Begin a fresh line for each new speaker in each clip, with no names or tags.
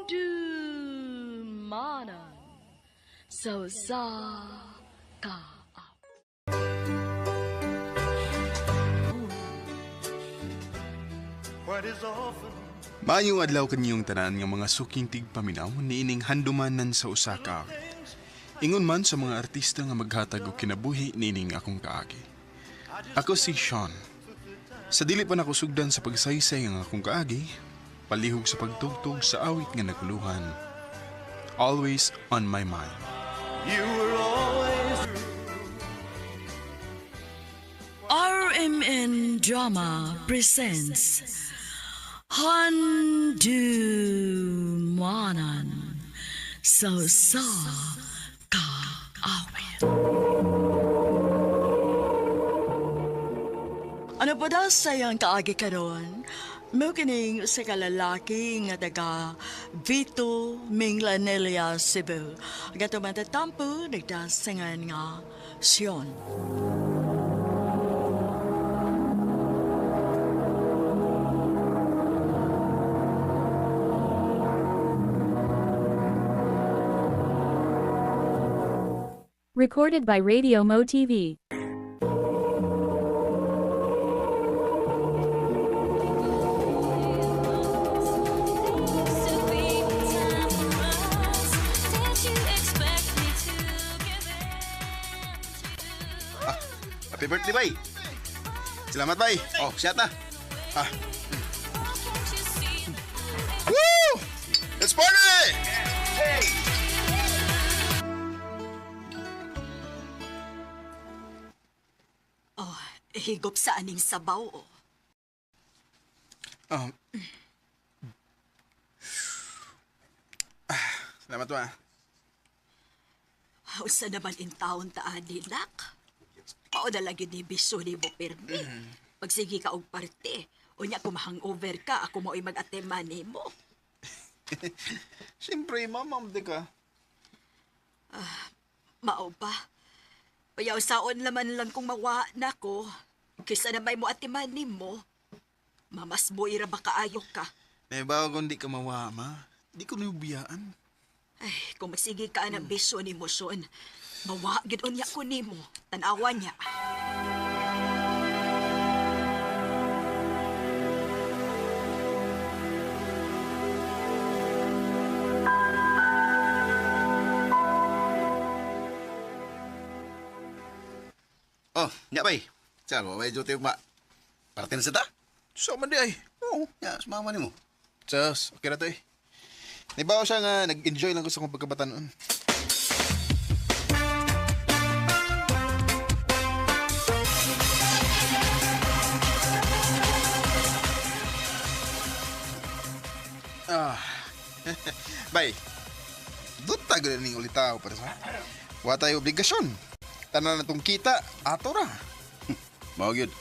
Handumanan sa usa ka
Maayong adlaw kanyong tanan nga mga suking tigpaminaw niining handumanan sa usa ka awit. Ingon man sa mga artista nga maghatag og kinabuhi niining akong kaagi. Ako si Sean. Sa dili pa nako sugdan sa pagsaysay ang akong kaagi, palihog sa pagtugtog sa awit nga naguluhan. Always on my mind.
RMN Drama presents Handumanan sa usa ka awit. Ano pa daw sayang kaagi karon? Mao kining usa ka lalaki nga taga Vito Minglanilla, Cebu. Gato man tatampo nagdasangan nga Sion.
Recorded by Radio Mo TV.
Happy birthday, bay.
Salamat bay.
Oh, siya ta.
Ah. Woo! Let's party!
Oh, higop sa aning sabaw, oh.
Salamat ma.
Usa naman in taon ta ani, nak. Mao na lagi ni biso ni mo pirmi. Pagsige ka og parte, unya kung hangover ka, ako mo'y mag-atema nimo.
Siyempre, mama, di ka.
Mao ba? Payaw saon laman lang kung mawa na ko. Kaysa na may mo atiman nimo. Mamas boy ra ba kaayo ka?
Eh, bago kung di ka mawa, ma. Di ko nubiyaan.
Ay, kung magsige ka ng biso ni mo, son, mawa gid unya ko nimo. Tanawa niya.
Oh, nya bay. Sa mo bay duty ugma. Parte na sa ta.
So, man di ay.
Oo, nya sumama nimo.
Sus, okay na to eh. Nibaw siya nga, nag-enjoy lang ko sa akong pagkabatanon. Ah. Bay, duta gud ning ulitaw para sa. Wa tayo obligasyon. Tanan na tong kita, ato ra.
Mao gyud.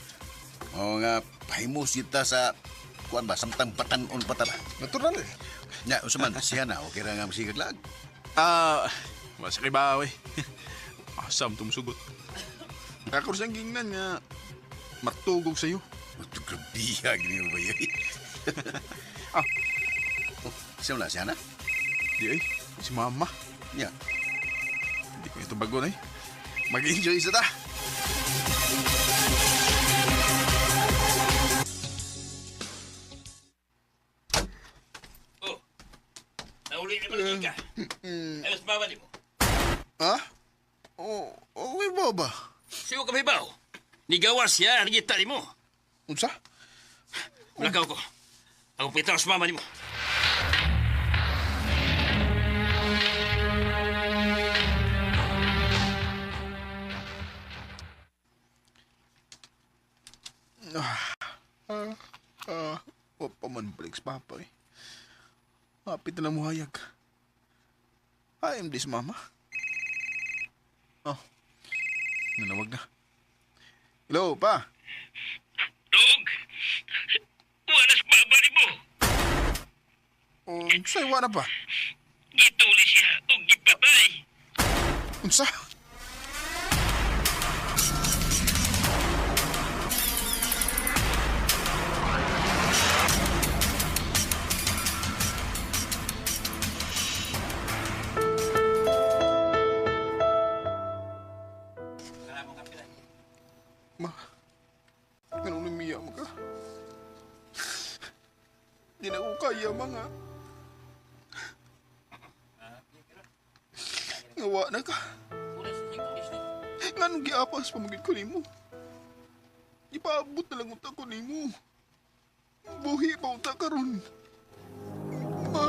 Mao nga pahimos gyud ta sa kuan ba samtang batan-on pa ta ba.
Natural.
Nya unsa man siya na okay ra nga masigag lag.
Ah, mas kay bawi. Asam tumusugot. Ako siyang gingnan nga matugog sa'yo.
Grabiha gini mo bay.
Ah.
Oh, siya na siya na.
Di ay, si mama.
Nya.
Hindi ko ito bago na eh. Mag-enjoy sa ta.
Oh, nauli na pala ka. Ayos mama ni mo.
Ha? Oh, okay ba ba?
Sigo ka babaw. Nigawas siya, nagita ni mo.
Unsa?
Lakaw ko. Ako pitaw sa mama ni mo.
Ah, wa pa man balik sa papa eh. Hapit na lang muhayag. I am this mama. Oh, nanawag na. Hello, pa.
Dog! Wala sa mama ni mo.
Oh, unsay wa na pa?
Gituli siya o gipatay.
Unsa? kaya mga. Ngawa na ka. Nganong giapas pamagid ko nimo? Ipaabot na lang unta ko nimo. Buhi pa unta karon. Ma.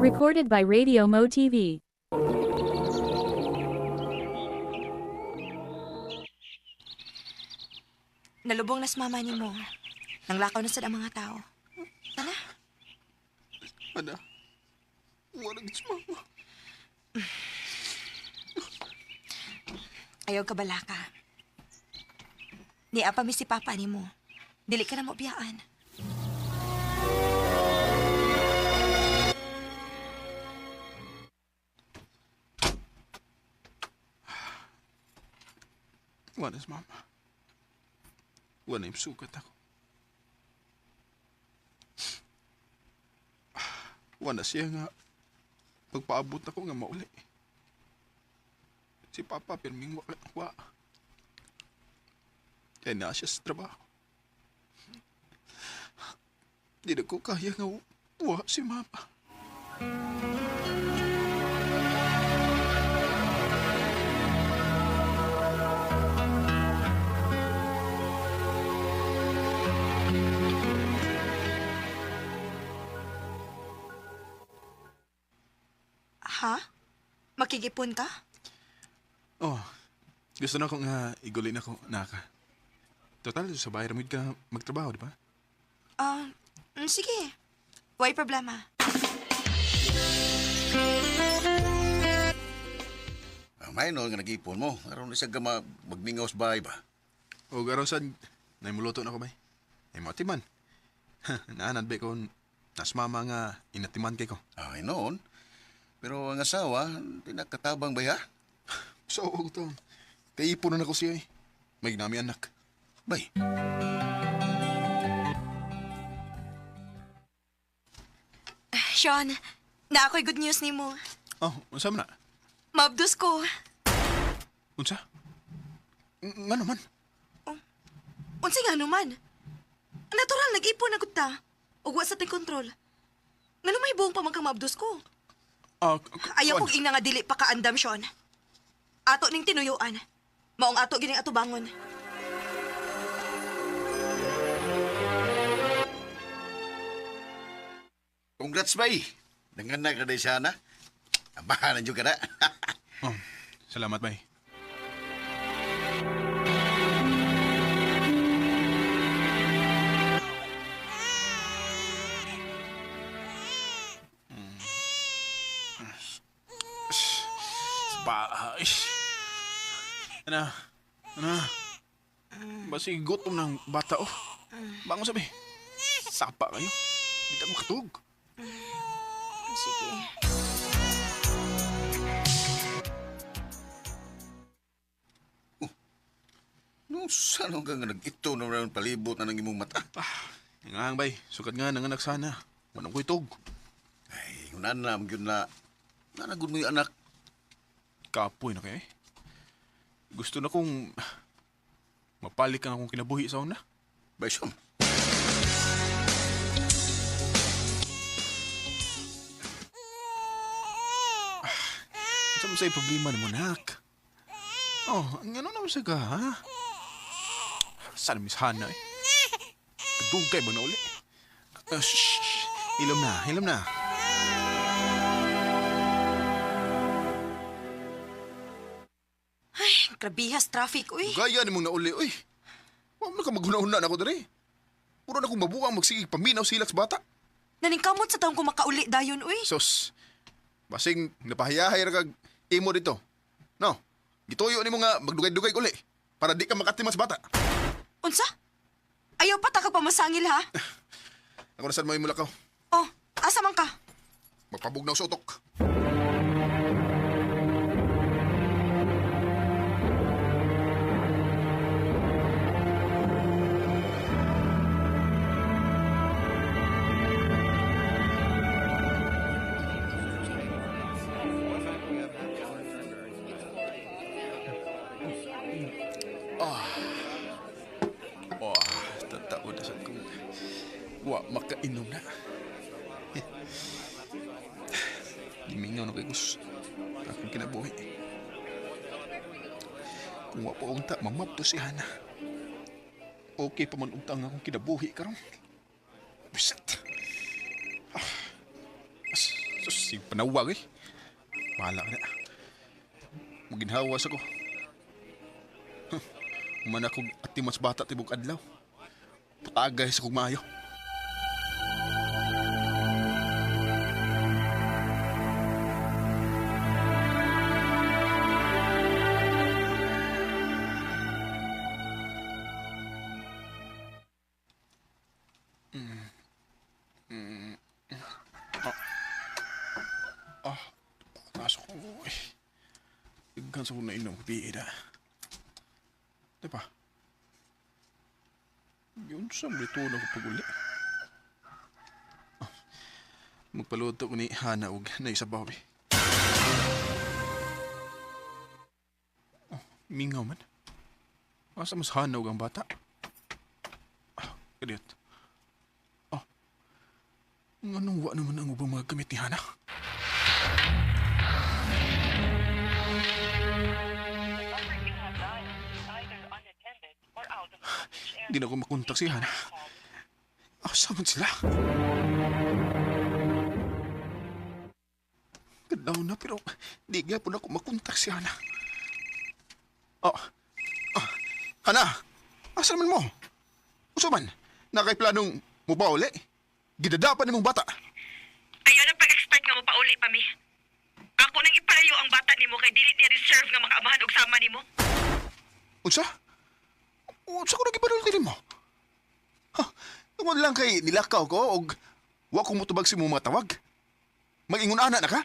Recorded by Radio Mo TV.
Nalubong na sa mama ni mo. Nanglakaw na sad ang mga tao. Tara.
Ana. Wala gid si mama.
Ayaw ka balaka. Niya pa mi si papa ni mo. Dili ka na mo biyaan.
Wala si mama. Wala yung sugat ako. Wala siya nga pagpaabot ako nga mauli. Si Papa pirming wa. Wa. Kaya na siya sa trabaho. Di na ko kaya nga wa si Mama.
Ha? Makigipon ka?
Oh, gusto na ko nga iguli na ko naka. Total, sa bahay ramid ka magtrabaho, di ba?
Sige. Why problema?
May no nga nag-ipon mo. Aron isa ka magmingaw sa bahay ba?
O garaw sad, naimuluto na ko bay. Ay mo atiman. Naanad ba ko nas mama nga inatiman kay ko.
Ay noon. Pero ang asawa, di nakatabang ba ya?
So, og to. Kay ipon na ko siya eh. May nami anak.
Bay.
Sean, na ako'y good news nimo.
Oh, unsa man na?
Maabdos ko.
Unsa? Ngano man?
Unsa nga naman? Natural, nag-ipon na gud ta. Ug wa sa ting kontrol. Ngano may buong pa man kang maabdos ko? Ayaw kong ingna nga dili pa kaandam, Sean. Ato ning tinuyuan. Maong ato gining atubangon.
Congrats, bay. Nanganak na day sana. Abahan na ka na.
Oh, salamat bay. Pa, ish. Ana, ana. Basi gutom ng bata oh. Bangon sabi. Sapa kayo. Di ta makatug.
Sige.
No, saan ka nga nag-ito na rin palibot na ng imong mata?
Nga bay, sukat nga nanganak sana. Manong ko itog.
Ay, unan na, yun na. Nanagod mo yung anak.
Kapoy na kay. Gusto na kong mapalik ang akong kinabuhi sa una.
Bay, Sean.
Unsa man say problema nimo, nak? Oh, ang ano naman sa ka, ha? Sana Miss Hana eh. Kadugay ba na uli? Shh, shh. Ilom na, ilom na.
Grabihas traffic, uy.
Gaya ni mong nauli, uy. Wa man ka maghuna-huna na ako diri. Puro na kong mabuang magsigig paminaw silak sa bata.
Naningkamot sa taong ko makauli dayon, uy.
Sos, basing napahayahay ra kag imo dito. No, gituyo nimo nga magdugay-dugay uli para di ka makatiman sa bata.
Unsa? Ayaw pa ta ka pamasangil, ha?
Ako na sad mo imulakaw.
Oh, asa man ka?
Magpabugnaw sa utok. Oh, tatao na sad kong wa makainom na. Gimingaw na kay Gus. Akong kinabuhi. Kung wa pa unta, mamapto si Hana. Okay pa man unta ang akong kinabuhi karon. Bisit. Ah, sus, si panawag eh. Bahala ka na. Maginhawas ako. Huh, man akong atimas bata tibok adlaw. Patagay sa kong maayo. Taas ko. Eh. Daghan sa kong nainom. Bida. Di ba? Yun sa mlito na ko pag-uli. Ah, magpaluto ko ni Hana og naisabaw eh. Oh, mingaw man. Asa mas Hana og ang bata? Ah, kadiyot. Oh, nganong wa naman ang ubang mga gamit ni Hana? Hindi na ako makontak si Hana. Asa man sila? Gadaw na pero di gyapon ako makontak si Hana. Oh, ah, Hana! Asa naman mo? Usa man? Nakay planong mupauli? Gidadapan nimong bata.
Ayaw na pag-expect nga mo pauli pa mi. Ako nang ipalayo ang bata nimo kay dili niya reserve nga makaamahan og sama nimo.
Unsa? Unsa ko nagipanulti nimo? Ha? Tungod lang kay nilakaw ko og wa ko motubag sa imong mga tawag. Mag-ingon ana na ka?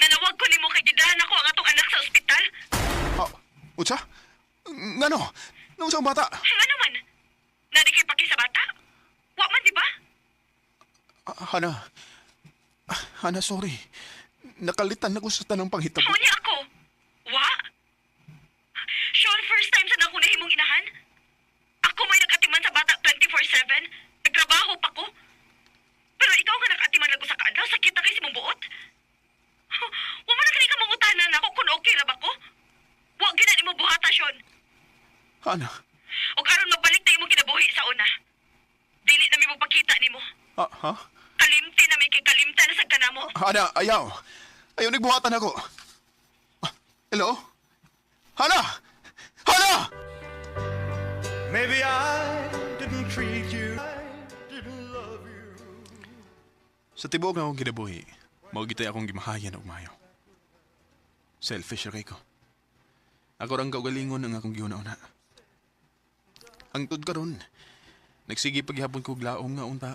Nanawag ko nimo kay gidahan ako ang atong anak sa ospital.
Ah, unsa? Ngano? Naunsa ang bata?
Ngano man? Nadi kay paki sa bata? Wa man di ba?
Ah, Hana. Ah, Hana, sorry. Nakalitan ako sa tanang panghitabo.
Unya ako. Wa? Sean, first time sa nako nahimong inahan? Ako may nag-atiman sa bata 24/7. Nagtrabaho pa ko. Pero ikaw nga nag-atiman lang ko sa kaadlaw, sakit na kay si mong buot. Wa man na kani ka mangutana nako kung okay ra ba ko? Wa gyud na nimo buhata, Sean.
Hana.
O karon mabalik na imong kinabuhi sa una. Dili na mi mopakita nimo.
Ah, ha?
Kalimti na mi kay kalimta na sa kanamo.
Hana, ayaw. Ayaw, nagbuhatan ako. Ah, hello? Hana! Hana!
Maybe I didn't treat you. I didn't love you.
Sa tibuok nga akong kinabuhi, mao gitay akong gimahayan og maayo. Selfish ra kay ko. Ako rang kaugalingon ang akong gihuna-una. Hangtod karon, nagsige paghapon ko og laom nga unta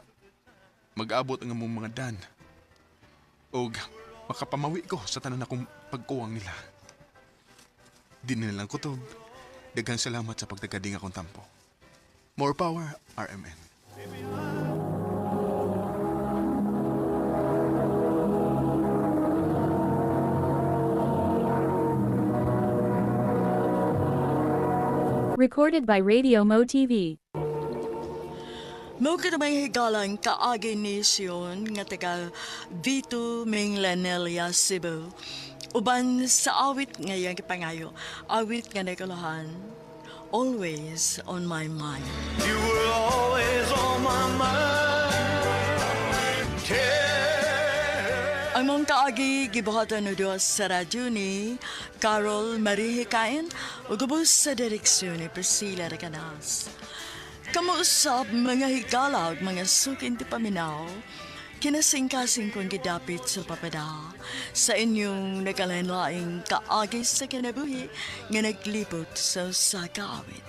mag-abot ang among mga dan. Og makapamawi ko sa tanan akong pagkuwang nila. Di nila lang kutob. Daghang salamat sa pagtagading akong tampo. More power, RMN.
Recorded by Radio Mo TV.
Mao ka may higalang kaagi ni Sion nga taga Vito Minglanelia, Cebu. Uban sa awit nga iyang gipangayo, awit nga nakalahan, Always on My Mind.
You were always on my mind.
Ang mong kaagi gibuhatan o duha sa radyo ni Carol Marie Hikain ug ubos sa direksyon ni Priscilla Recanas. Kamuusap mga higala ug mga sukin ti paminaw, kinasingkasing kong gidapit sa papada sa inyong nagkalain-laing kaagi sa kinabuhi nga naglibot sa usa ka awit.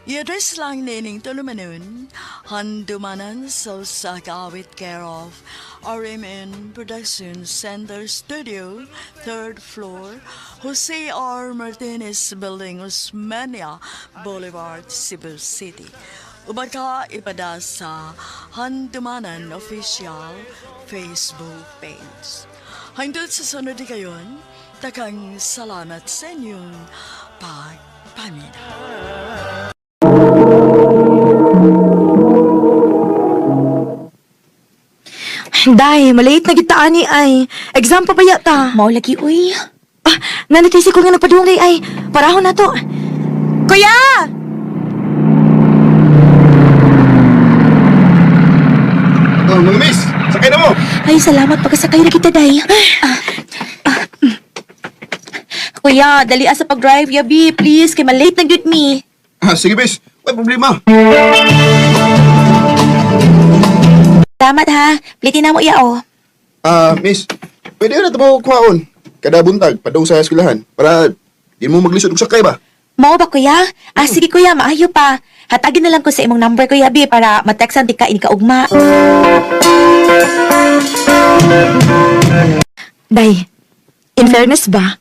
I-address lang nining tulumanon, handumanan sa usa ka awit care of RMN Production Center Studio, 3rd floor, Jose R. Martinez Building, Osmeña Boulevard, Cebu City. Uban ka ipada sa Handumanan Official Facebook page. Hangtod sa sunod kayon, takang salamat sa inyong pagpaminaw. Paminaw.
Day, malate na kita ani ay. Exam pa ba yata?
Mao lagi uy.
Ah, nanitisi ko nga nagpaduong day ay. Parahon na to. Kuya!
Oh, mga miss, sakay na mo.
Ay, salamat pagkasakay na kita, day. Kuya, dali sa pag-drive, yabi, please. Kay malate na gyud mi.
Ah, sige, miss. May problema.
Salamat ha. Plitin na mo iya oh.
Ah, miss, pwede na ito mo kuhaon. Kada buntag, padung sa eskwelahan. Para di mo maglisod og sakay ba?
Mao ba kuya? Ah, sige kuya, maayo pa. Hatagin na lang ko sa imong number kuya, bi, para matextan di ka ini kaugma.
Day, in fairness ba?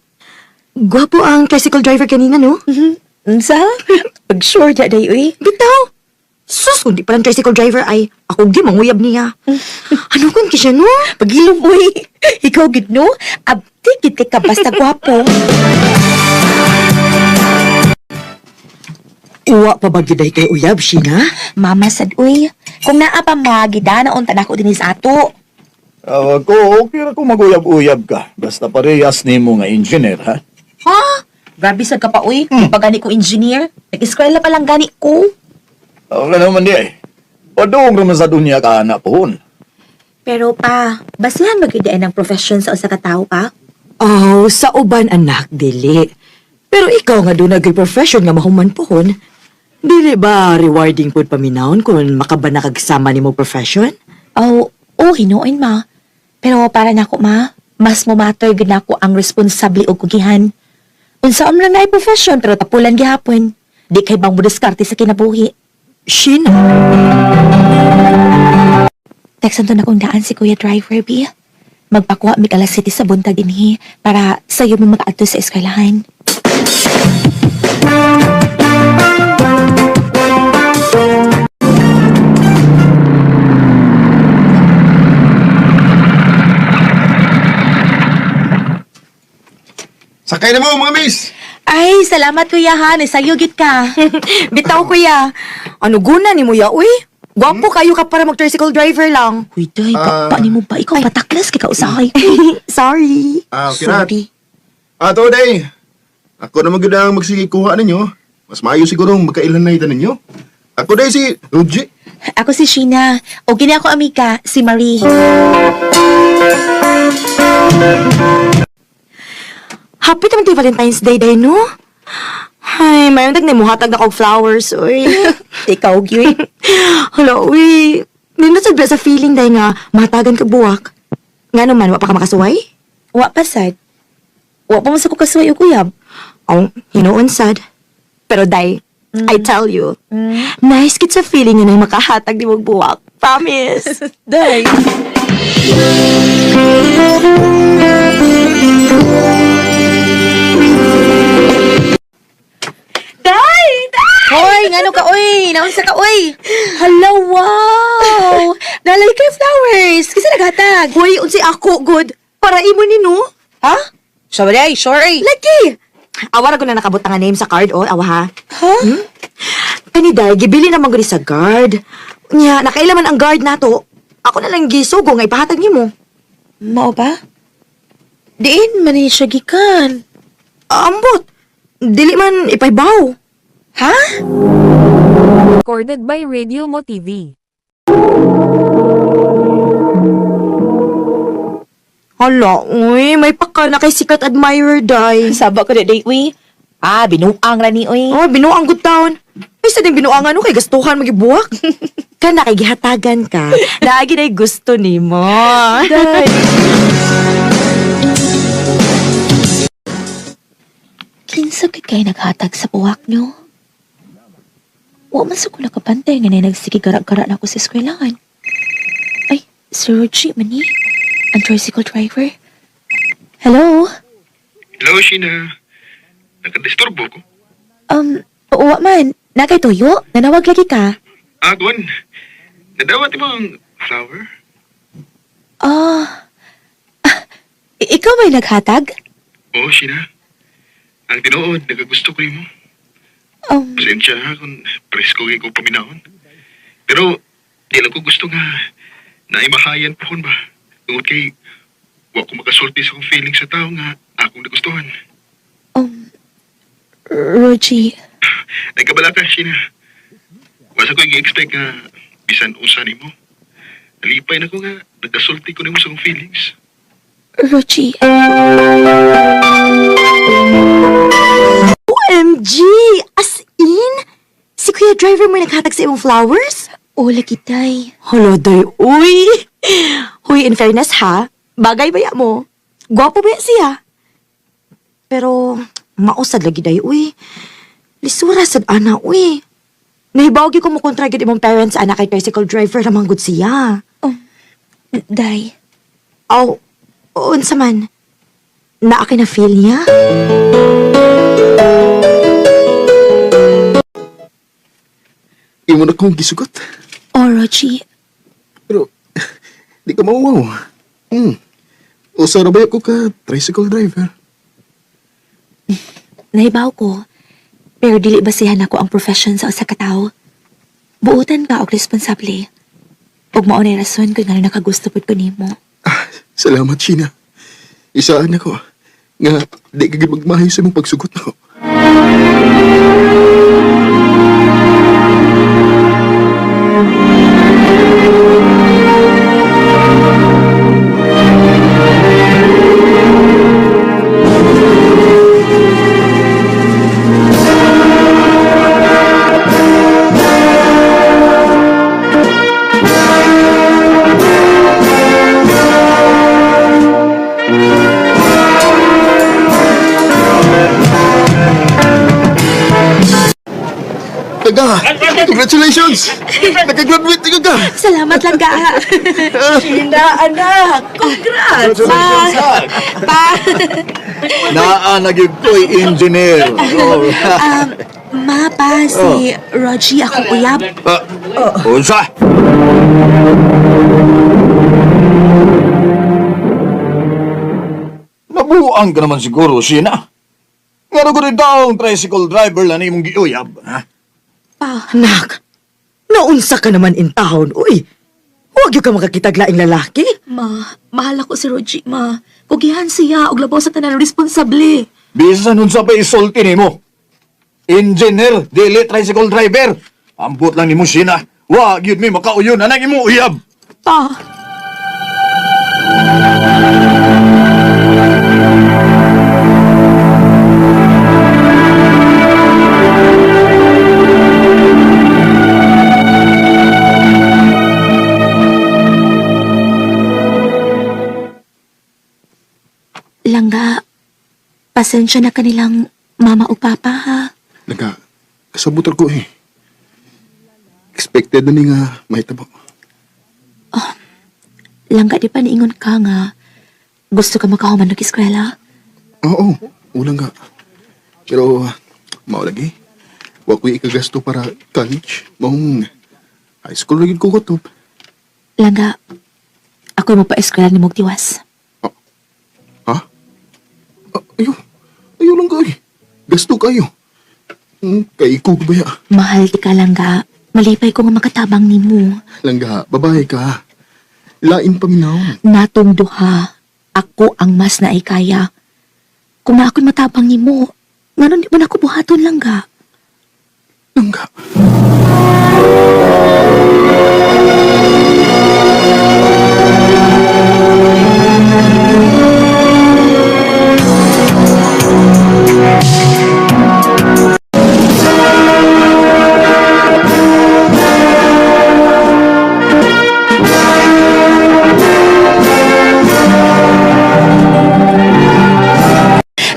Gwapo ang tricycle driver kanina, no?
Unsa? Pag sure da day uy.
Bitaw! Sus, kung di palang tricycle driver ay ako gi manguyab niya. Ano kun kisya, no?
Pagilom uy. Ikaw gid no? Abti gid kay ka basta gwapo.
Uwa pa ba giday kay uyab, Sheena?
Mama sad uy. Kung naa pa ma gidana unta nako dinhi sa ato.
Ako, okay ra kung maguyab-uyab ka. Basta parehas nimo nga engineer, ha?
Ha? Grabe sad ka pa uy. Pa gani ko engineer. Nag-eskwela pa lang gani ko.
Wala naman di ay. Padung raman sa dunya ka anak pohon.
Pero pa, basihan magyud ang profession sa usa ka tawo pa.
Oh, sa uban anak, dili. Pero ikaw nga doon naging profession nga mahuman pohon. Dili ba rewarding pod paminawon kung makabana kagsama nimo profession?
Oh, oh, hinuon ma. Pero para nako ma, mas mo matter gud nako ang responsable og kugihan. Unsa man lang na profession pero tapulan gihapon. Di kay bang mo diskarte sa kinabuhi.
Sheena,
Texan to na kong daan si Kuya Driver B. Magpakuha mig alas City sa buntag dinhi para sayo mo makaadto sa eskwelahan.
Sakay na mo, mga miss.
Ay, salamat Kuya ha, nasayo gid ka.
Bitaw, kuya. Ano guna ni mo ya, uy? Gwapo kayo ka para mag-tricycle driver lang.
Uy, day,
Ah.
pa, ni mo ba? Ikaw pataklas kay kausahay.
Sorry.
Ah, okay na.
Sorry.
Ah, to, day. Ako na magyud ang magsige kuha ninyo. Mas maayo siguro magkailan na ita ninyo. Ako day si Ruji.
Ako si Sheena. O gini ako amika, si Marie.
Happy naman tayo Valentine's Day, day, no? Ay, mayon tag muhatag na kog flowers, uy.
Ikaw, gyud.
Hala, uy. Nindot sad ba sa feeling, day, nga mahatagan ka buwak. Nga naman, wa pa ka makasuway?
Wa pa sad. Wa pa man sa ko kasuway og uyab.
Oh, hinuon sad. Pero, day, I tell you, nice kit sa feeling nga na makahatag di mong buwak. Promise.
Day.
Day!
Hoy, ngano ka oy? Naunsa ka oy? Hello, wow. Nalay kay flowers. Kinsa naghatag?
Hoy, unsay ako, good. Para imo ni, no?
Ha? Sorry, sorry.
Lagi! Awa ra ko na nakabot nga name sa card, oh. Awa, ha?
Ha?
Kani day, gibili naman gud sa guard. Nya, nakailaman ang guard nato. Ako na lang gisugo nga ipahatag nimo.
Mao ba? Diin man ni siya gikan.
Ambot. Dili man ipaybaw.
Ha?
Recorded by Radio Mo TV.
Hala, uy, may paka na kay sikat admirer day.
Saba ko na day, uy. Ah, binuang ra ni uy.
Oh, binuang good town. Ay, sa ding binuangan no kay gastuhan magibuwak. Kana kay gihatagan ka. Lagi na gusto nimo.
Day. Kinsa kay kay naghatag sa buwak nyo? Wa man sa ko nakabantay nga na nagsige gara-gara na ako sa eskwelahan. Ay, si Rogie man ni. Ang tricycle driver. Hello?
Hello, Sheena. Nakadisturbo ko.
Wa man. Nakay tuyo? Nanawag lagi ka?
Ah, Gwen. Nadawat mo ang flower?
Ah. Ah, ikaw may naghatag?
Oo, Sheena. Ang tinuod, nagagusto ko nimo. Pasensya ha kung presko kay ko paminahon. Pero di lang ko gusto nga naimahayan pohon ba. Tungod kay wa ko makasulti sa akong feeling sa tao nga akong nagustuhan.
Rogie.
Nagkabala ka, Sheena. Wasa ko i-expect nga bisan usa nimo. Nalipay na ko nga nagkasulti ko nimo sa akong feelings.
Rogie.
OMG! As in? Si Kuya Driver mo naghatag sa imong flowers?
Oh, lagi, day.
Hala, day, uy! Huy, in fairness ha, bagay ba ya mo? Gwapo ba ya siya? Pero, mausad lagi day, uy. Lisura sad ana, uy. Nahibaw gyud ko mo kontra gyud imong parents ana kay tricycle driver ramang gud siya.
Day.
Aw, unsa man? Naa kay na feel niya?
Imo na kong gisugot.
Oh, Rogie.
Pero di ka mauwaw. Usa ra ba ko ka tricycle driver?
Nahibaw ko. Pero dili basihan ako ang profession sa usa ka tawo. Buotan ka og responsable. Ug mao nay rason kung ngano nakagusto pud ko nimo.
Salamat, Sheena. Isaan ako nga di ka gid magmahay sa imong pagsugot nako. Taga! Congratulations! Nakagraduate ka ka!
Salamat lang ka.
Sheena, anak! Congrats!
Ma. Pa.
Naa na gyud ko'y engineer. Oh.
Ma, pa, si Rogie akong uyab.
Unsa? Nabuang ka naman siguro, Sheena. Nga ko rin daong tricycle driver lang imong giuyab, ha?
Pa.
Anak, naunsa ka naman in town, uy. Huwag yun ka makakitag laing lalaki.
Ma, mahal ako si Rogie, ma. Kugihan siya og labaw sa tanan responsable.
Bisan unsa pa isulti nimo. Engineer, dili tricycle driver. Ambot lang nimo, Sheena. Wa gyud mi makauyon anang imong uyab.
Pa. Langga, pasensya na kanilang mama o papa ha.
Nagka, kasabutar ko eh. Expected na ni nga mahitabo.
Langga, di pa niingon ka nga gusto ka makahuman og eskwela?
Oo, ulang ka. Pero, mao lagi. Wa ko'y ikagasto para college. Maong high school lagi ko kutob.
Langga, ako'y magpa-eskwela ni Mugtiwas.
Ha? Ayo, ayo lang ka eh. Gasto kayo. Kay ko ba ya?
Mahal ti ka, Langga. Malipay ko nga makatabang nimo.
Langga, babae ka. Lain paminaw.
Natong duha, ako ang mas naikaya. Kung na ako'y matabang nimo, nganon di ba nako buhaton, Langga?
Langga.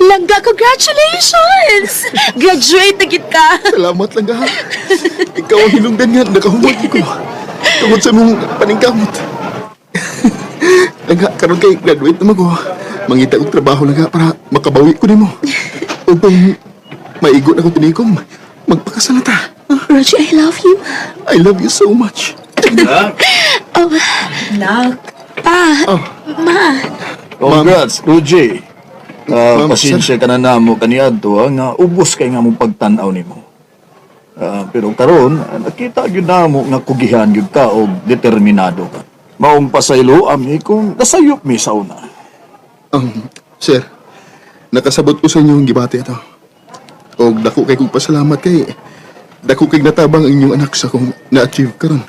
Langga, congratulations! Graduate na gid ka!
Salamat, Langga. Ikaw ang hinungdan nga, nakahumad ko. Tungod sa mong paningkamot. Langga, karon kay graduate naman ko. Mangita og trabaho, Langga, para makabawi ko nimo. Ug kung maigo na ko tinikom, magpakasal na ta.
Roger, I love you.
I love you so much.
Oh,
Nak,
pa,
Oh.
ma.
Congrats, Ruji.
Ma'am,
Pasensya ka na namo kaniadto nga ubos kay nga mong pagtan-aw nimo. Pero karon nakita gyud namo nga kugihan gyud ka og determinado ka. Maong pasaylo ami kung nasayop mi sa una.
Sir, nakasabot ko sa inyong gibati ato. Og dako kay kong pasalamat kay dako kay natabang ang inyong anak sa akong na-achieve karon.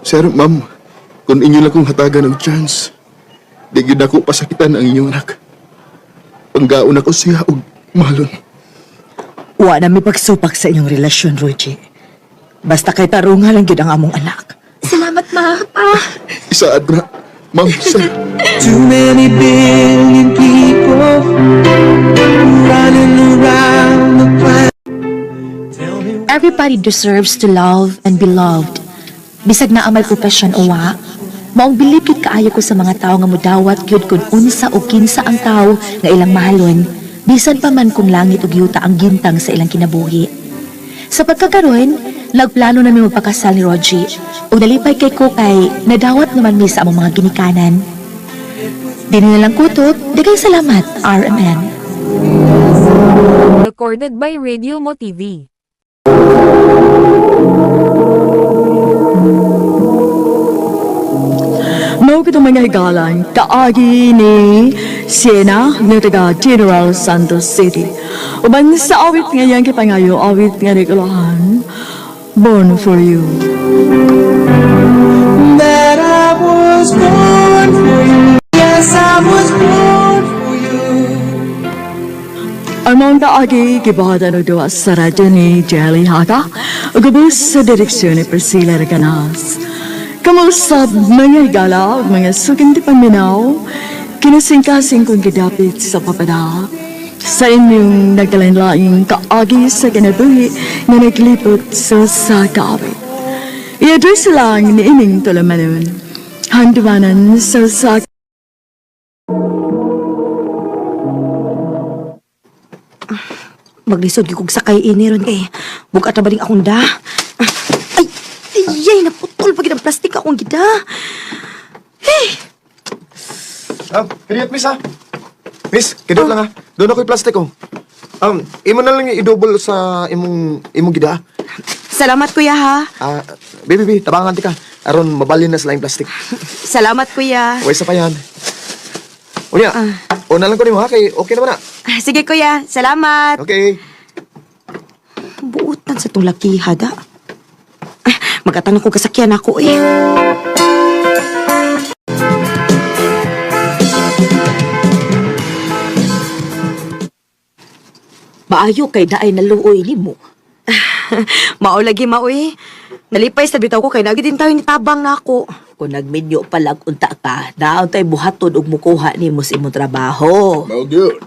Sir, ma'am, kung inyo lang kong hatagan og chance, di gyud ako pasakitan ang inyong anak. Panggaon ako siya og mahalon.
Wa na mi pagsupak sa inyong relasyon, Rogie. Basta kay tarunga lang gyud ang among anak.
Salamat, ma. Pa.
Isaad na, ma'am, sir.
Too many billion people running around the planet.
Everybody deserves to love and be loved. Bisag naa may profession o wa, maong bilib gyud kaayo ko sa mga tawo nga mudawat gyud kung unsa o kinsa ang tawo nga ilang mahalon, bisan pa man kung langit ug yuta ang gintang sa ilang kinabuhi. Sa pagkakaroon, nagplano nami magpakasal ni Rogie ug nalipay kay ko kay nadawat naman mi sa among mga ginikanan. Dini na lang kutob, daghang salamat, RMN.
Recorded by Radio Mo TV.
Mao kitong mga higalan, kaagi ni Siena nga taga General Santos City. Uban sa awit nga iyang kipangayo, awit nga nikulahan, Born for You.
That I was born for you. Yes, I was born for you.
Ang mga kaagi gibuhatan og duwa sa radyo ni Jelly Haka ug ubos sa direksyon ni Priscilla Reganas. Kamusab mga higala ug mga suking paminaw, kinasingkasing kong gidapit sa papada sa inyong nagkalain-laing kaagi sa kinabuhi nga naglipot sa kaawit. I-address lang ni ining tulumanon. Handumanan sa
Maglisod gyud kog sakay ini ron kay bugat na baling akong da. Ay, ay, naputol pa gid ang plastic akong gida.
Ah, kadiyot, miss ha. Miss, kadiyot lang ha. Doon ako'y plastic oh. Imo na lang i-double sa imong gida.
Salamat, kuya, ha.
Ah, baby, baby, tabangan ti ka. Aron mabalin na sila yung plastic.
Salamat, kuya.
Way sa pa yan. Unya, una lang ko nimo ha kay okay naman na.
Ah, sige, kuya. Salamat.
Okay.
Buotan sa tong lakiha da. Ah, magatanong ko kasakyan ako eh.
Maayo kay naay naluoy nimo.
Mao lagi maoy. Nalipay sa bitaw ko kay nagi din tayo ni tabang nako.
Kung nagminyo pa lang unta ka, naon tay buhaton og mukuha nimo sa imong trabaho.
Mao gyud.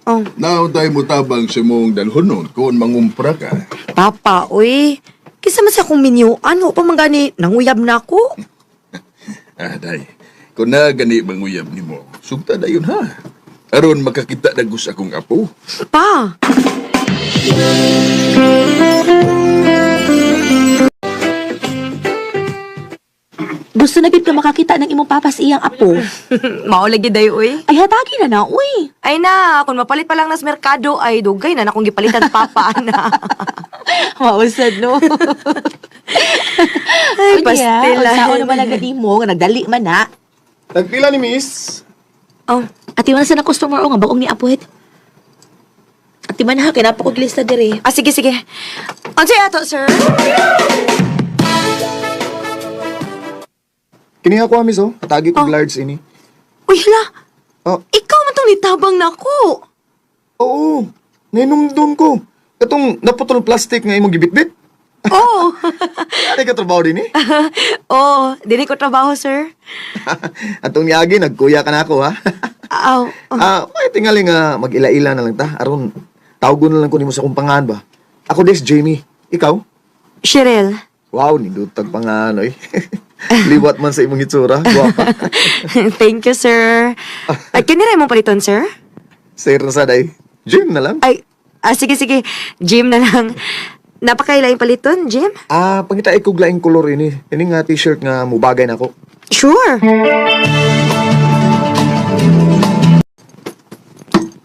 Oh.
Naon tayo mutabang sa imong dalhonon kung mangumpra ka.
Papa, oy. Kisa man sa akong minyuan, wa pa man gani nanguyab na ako.
Ah, day. Kung na gani manguyab nimo, sugta dayon ha. Aron makakita dagos akong apo.
Pa.
Gusto na gid ka makakita ng imong papa sa iyang apo.
Mao lagi dayo oy.
Ay, hatagi na na, uy.
Ay na, kung mapalit pa lang nas merkado ay dugay na na akong gipalitan papa na.
Mausad, no?
Ay, pastil.
Unsaon naman ang gani mo, nga nagdali man na.
Tagpila ni miss.
Oh,
Ati man sa na customer o nga bagong ni Apuet. Ati man ha, kay napakog lista dire.
Ah, sige, sige. Unsay ato, sir?
Kini ako miss oh. Patagi ko
Oh.
large ini.
Uy, hala.
Oh.
Ikaw man tong nitabang nako.
Oo. Nainumdum ko. Katong naputol plastic nga imong gibitbit.
Oh.
Ano ka trabaho din eh?
Oh, dili ko trabaho, sir.
Atong niagi nagkuya ka na ako ha.
Aw.
Ah, may tingali nga mag-ila-ila na lang ta. Aron tawgon na lang ko nimo sa akong pangalan ba. Ako des Jamie. Ikaw?
Cheryl.
Wow, nindutag pangalan oy. Liwat man sa imong hitsura, gwapa.
Thank you, sir. Ay, kinira mo paliton, sir?
Sir na sad ay. Jim na lang.
Ay, sige, sige. Jim na lang. Napakailaing paliton, Jim?
Ah, pangita kog laing kolor ini. Ini nga t-shirt nga mubagay nako.
Sure.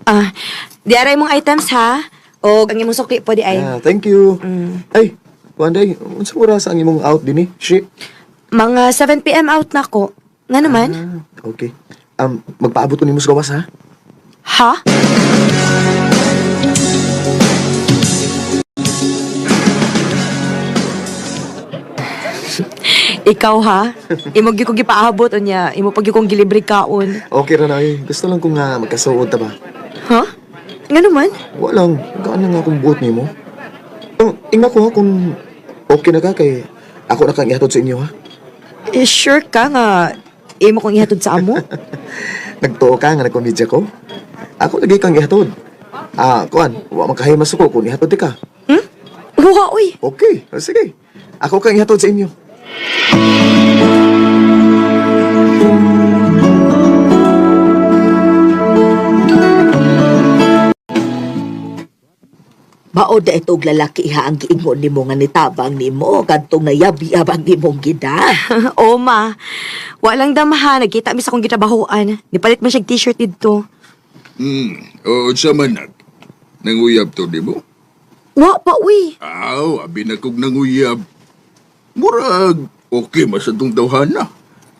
Ah, di aray mong items ha. O ang imong sukli po di ay.
Ah, thank you. Ay, kuan day, unsa oras ang imong out dinhi? Shi.
Mga 7 p.m. out na ko. Nga naman?
Ah, okay. Magpaabot ko nimo sa gawas ha.
Ha? Ikaw ha? Imo gyud ko gipaabot unya, imo pag kong gilibre kaon.
Okay ra na eh. Gusto lang ko nga magkasuod ta ba.
Ha? Nga naman?
Wala lang, gaan lang akong buot nimo. Oh, ingna ko ha kung okay na ka kay ako na kang ihatod sa inyo ha.
Eh, sure ka nga imo kong ihatod sa amo?
Nagtuo ka nga nagkomedya ko. Ako lagi kang ihatod. Ah, kuan, wa man kahimas ko kung ihatod di ka.
Wa oy.
Okay, o sige. Ako kang ihatod sa inyo.
Mao da ito og lalaki iha ang giingon nimo nga nitabang nimo kadtong nayabi-abang nimong gida.
O ma, walang damahan, nagkita mi sa akong gitrabahoan. Nipalit man siya t-shirt didto.
O sa manak. Nanguyab to di mo?
Wa pa uy.
Aw, abi na kog nanguyab. Murag, okay mas atong tawhana.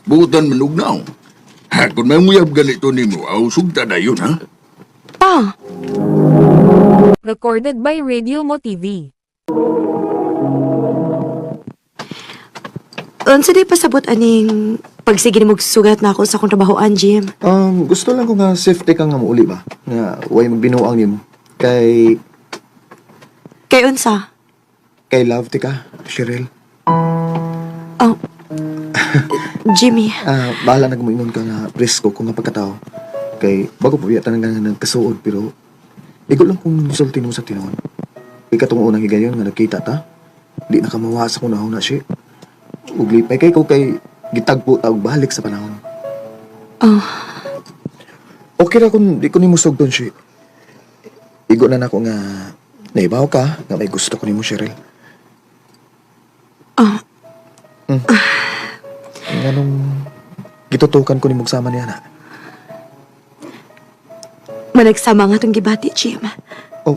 Butan manugnaw. Ha, kung manguyab ganito nimo, aw sugta na yun, ha?
Pa.
Recorded by Radio Mo TV.
Unsa day pasabot aning pagsige nimo sugat na ako sa akong trabahoan, Jim?
Gusto lang ko nga safety ka nga muuli ba? Nga way magbinuang nimo. Kay
Kay unsa?
kay love ti ka, Cheryl.
Oh. Jimmy,
Ah, bahala na gumingon ka nga presko ko nga pagkatao. Kay bago pa biya tanan nga nagkasuod pero igo lang kung musulti mo sa tinuod. Ikatong unang higayon nga nagkita ta. Di na ka mawa sa kung na siya. Ug lipay kay ko kay gitagpo ta og balik sa panahon.
Oh.
Okay ra kung di ko nimo sugdon siya. Igo na nako nga naibaw ka nga may gusto ko nimo Cheryl.
Oh.
Mm. Nganong gitutukan ko nimo sama niya na.
Managsama nga tong gibati, Jim.
Oh.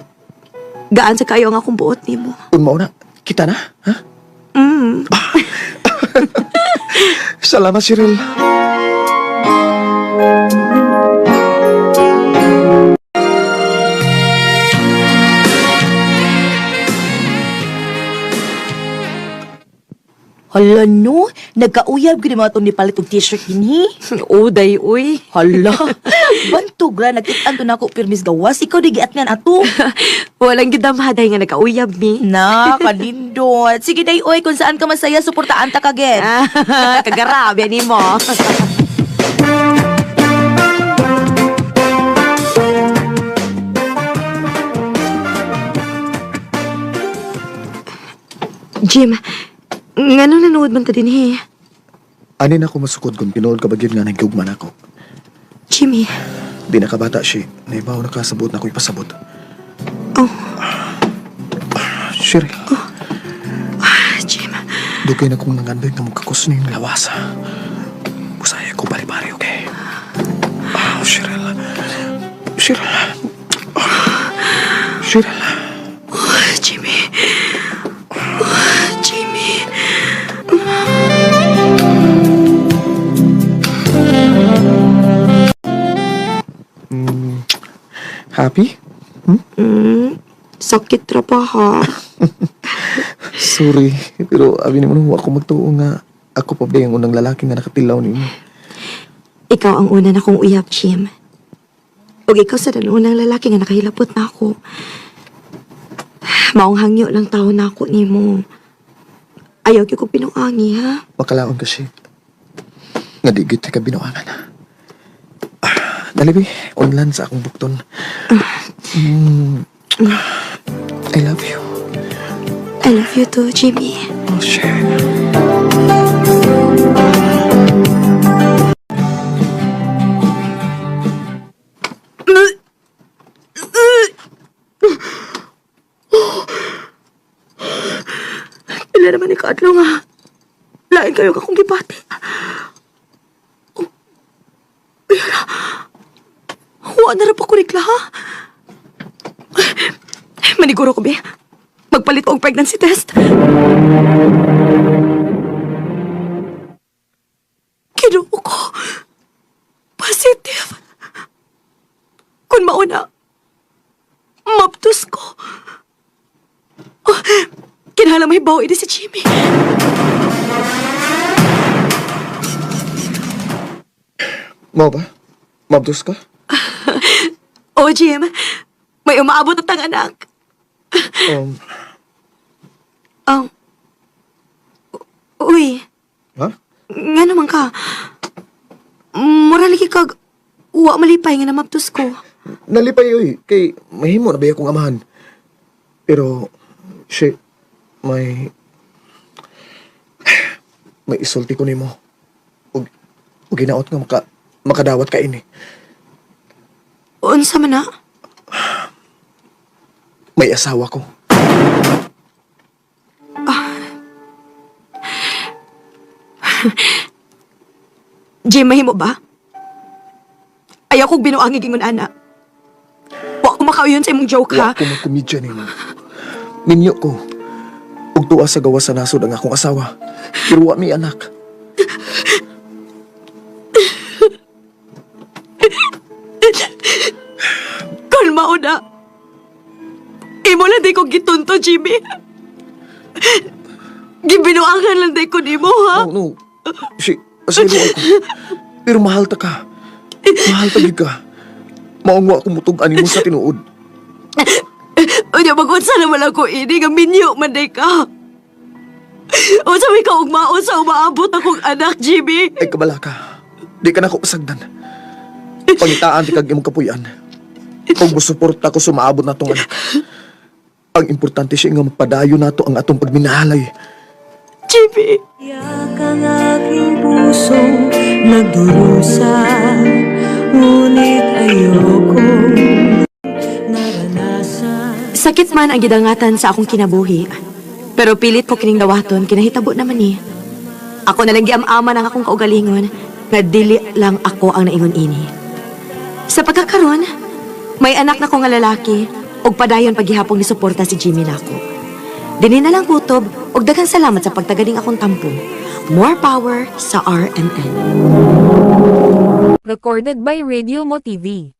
Gaan sa kayo ang akong buot nimo.
Kung mao na, kita na, ha?
Mm.
Salamat, Cheryl.
Hala no, nagkauyab gid mo atong nipalit og t-shirt dinhi.
Uday, uy.
Hala, bantog ra nagkit-an to nako pirmis gawas ikaw di giatngan ato.
Walang gidamhaday nga nagkauyab mi.
Na, kalindot. Sige day oy, kung saan ka masaya suportaan ta ka gid.
Kagarabe nimo. Jim, ngano nanood man ta dinhi?
Ani na ako masukod kung tinuod ka ba gyud nga nagugman ako.
Jimmy.
Di na kabata siya. Naibaw na ka sabot na ako ipasabot.
Oh.
Cheryl,
Ah, Jim.
dugay na kong nangandoy nga magkakos na yung lawas. Usaya ko bari-bari, okay? Oh, Cheryl. Cheryl. Oh, Cheryl.
Oh, Jimmy. Oh, Jimmy.
Happy?
Mm, sakit ra pa ha.
Sorry, pero abi nimo no, ako magtuo nga ako pa ba yung unang lalaki nga nakatilaw nimo.
Ikaw ang una na kong uyab, Jim. Ug ikaw sa unang lalaki nga nakahilapot na ako. Maong hangyo lang tao na ako nimo. Ayaw gyud ko pinuangi, ha?
Makalaon kasi. Nga di gyud ka binuangan. Ah, dali bi, unlan sa akong bukton. Mm, I love you.
I love you too, Jimmy.
Oh, shit.
Pila naman ni kaadlaw nga. Lain kayo akong gibati. Oh. Ayala. Wa na ra pa ko regla, ha? Maniguro ko, be. Magpalit ko og pregnancy test. Kinuo ko. Positive. Kung mauna, mabtos ko. Oh, kinahanglan may bawo ini si Jimmy.
Mao ba? Mabdos ka?
Oh, Jim. May umaabot at ang anak. Uy,
Ha?
nga naman ka. Mura lagi kag wa malipay nga namabtos ko.
Nalipay oy kay mahimo na ba akong amahan. Pero shit, may may isulti ko nimo. Ug ug ginaot nga makadawat ka ini.
Unsa man na?
May asawa ko.
Jim, mahimo ba? Ayaw kong binuangi gingon ana. Wa ko makauyon sa imong joke ha.
Wa ko magkomedya nimo. Minyo ko. Ug tuwa sa gawas sa nasod ang akong asawa. Pero wa mi anak.
Kalma na. Imo lang di ko gitunto, Jimmy. Gibinuangan lang di ko nimo, ha?
No, no. Si, asilo ako. Pero mahal ta ka. Mahal ta gyud ka. Maong wa ko mutug-an nimo sa tinuod.
Unya, mag-unsa naman ako ini nga minyo man day ka. Unsa may kaugmaon sa umaabot akong anak, Jimmy.
Ay kabala ka. Di ka na ko pasagdan. Pangitaan ti kag imong kapuy-an. Kung musuporta ko sumaabot na tong anak. Ang importante siya nga magpadayon nato ang atong pagminahalay.
Jimmy!
Yak ang aking pusong nagdurusa, ngunit ayokong naranasan.
Sakit man ang gidangatan sa akong kinabuhi. Pero pilit ko kining dawaton, kinahitabo naman ni. Ako na lang giam-aman ang akong kaugalingon, nga dili lang ako ang naingon ini. Sa pagkakaron, may anak na ko nga lalaki, ug padayon paghihapong ni suporta si Jimmy nako. Dini na lang kutob, ug daghang salamat sa pagtagaling akong tampo. More power sa RMN.
Recorded by Radio Mo TV.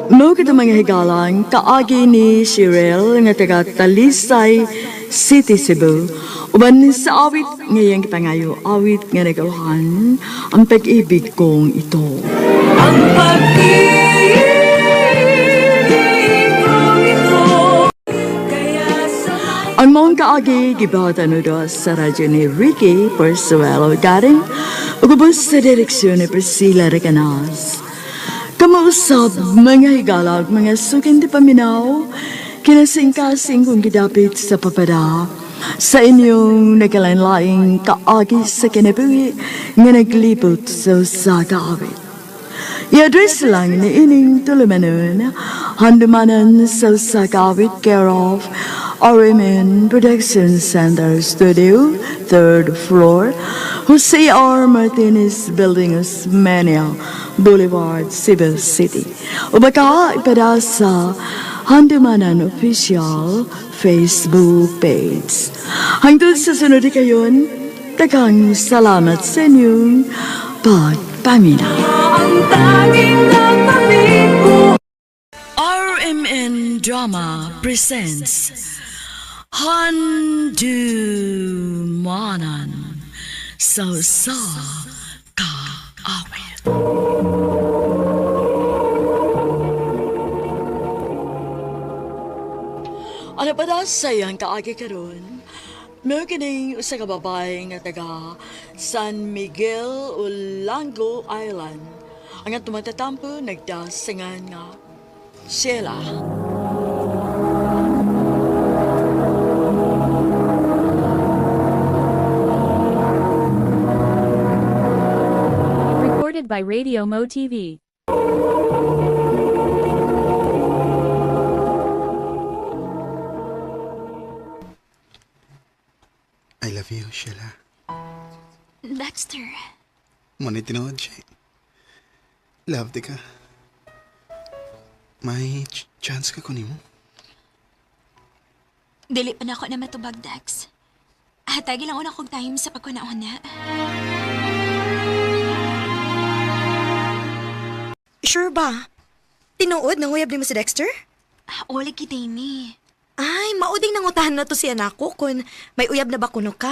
Mao kita mga higalang kaagi ni Shirel nga taga Talisay City, Cebu. Uban sa awit ngayong kipangayo, awit nga nagawahan ang pag-ibig kong ito.
Ang pag-ibig kong ito, kaya sa
Ang mong kaagi gibatan sa radyo ni Ricky Persuelo Garing ug ubos sa direksyon ni Priscilla Recanas. Kamausap mga higalag, mga sukin di paminaw, kinasingkasing kong gidapit sa papada, sa inyong nagkalain-laing kaagi sa kinabuhi nga naglibot sa usa ka awit. I-address lang ni ining tulumanon, handumanan sa usa ka awit, care of RMN Production Center Studio, 3rd floor, Jose R. Martinez Building, Osmeña Boulevard, Cebu City. O baka ipada sa Handumanan Official Facebook page. Hangtod sa sunod kayon, daghang salamat sa inyong pagpaminaw.
Ang tanging namamit ko.
RMN Drama presents Handumanan sa Usa Ka Awit. Ano pa daw sa iyang kaagi karon? Mao kining usa ka babae nga taga San Miguel Olango Island. Ang atong matatampo nagdasingan nga Sheila.
Recorded by Radio Mo TV.
I love you, Sheila.
Dexter,
Muna tinuod siya. Love di ka. May chance ka kunin mo?
Dili pa na ako na matubag, Dex. Hatagi lang una kong time sa pagkuna-una.
Sure ba? Tinuod nanguyab nimo si Dexter?
Wala kita ini.
Ay, mauding nangutahan na to si anak ko kung may uyab na ba kuno ka.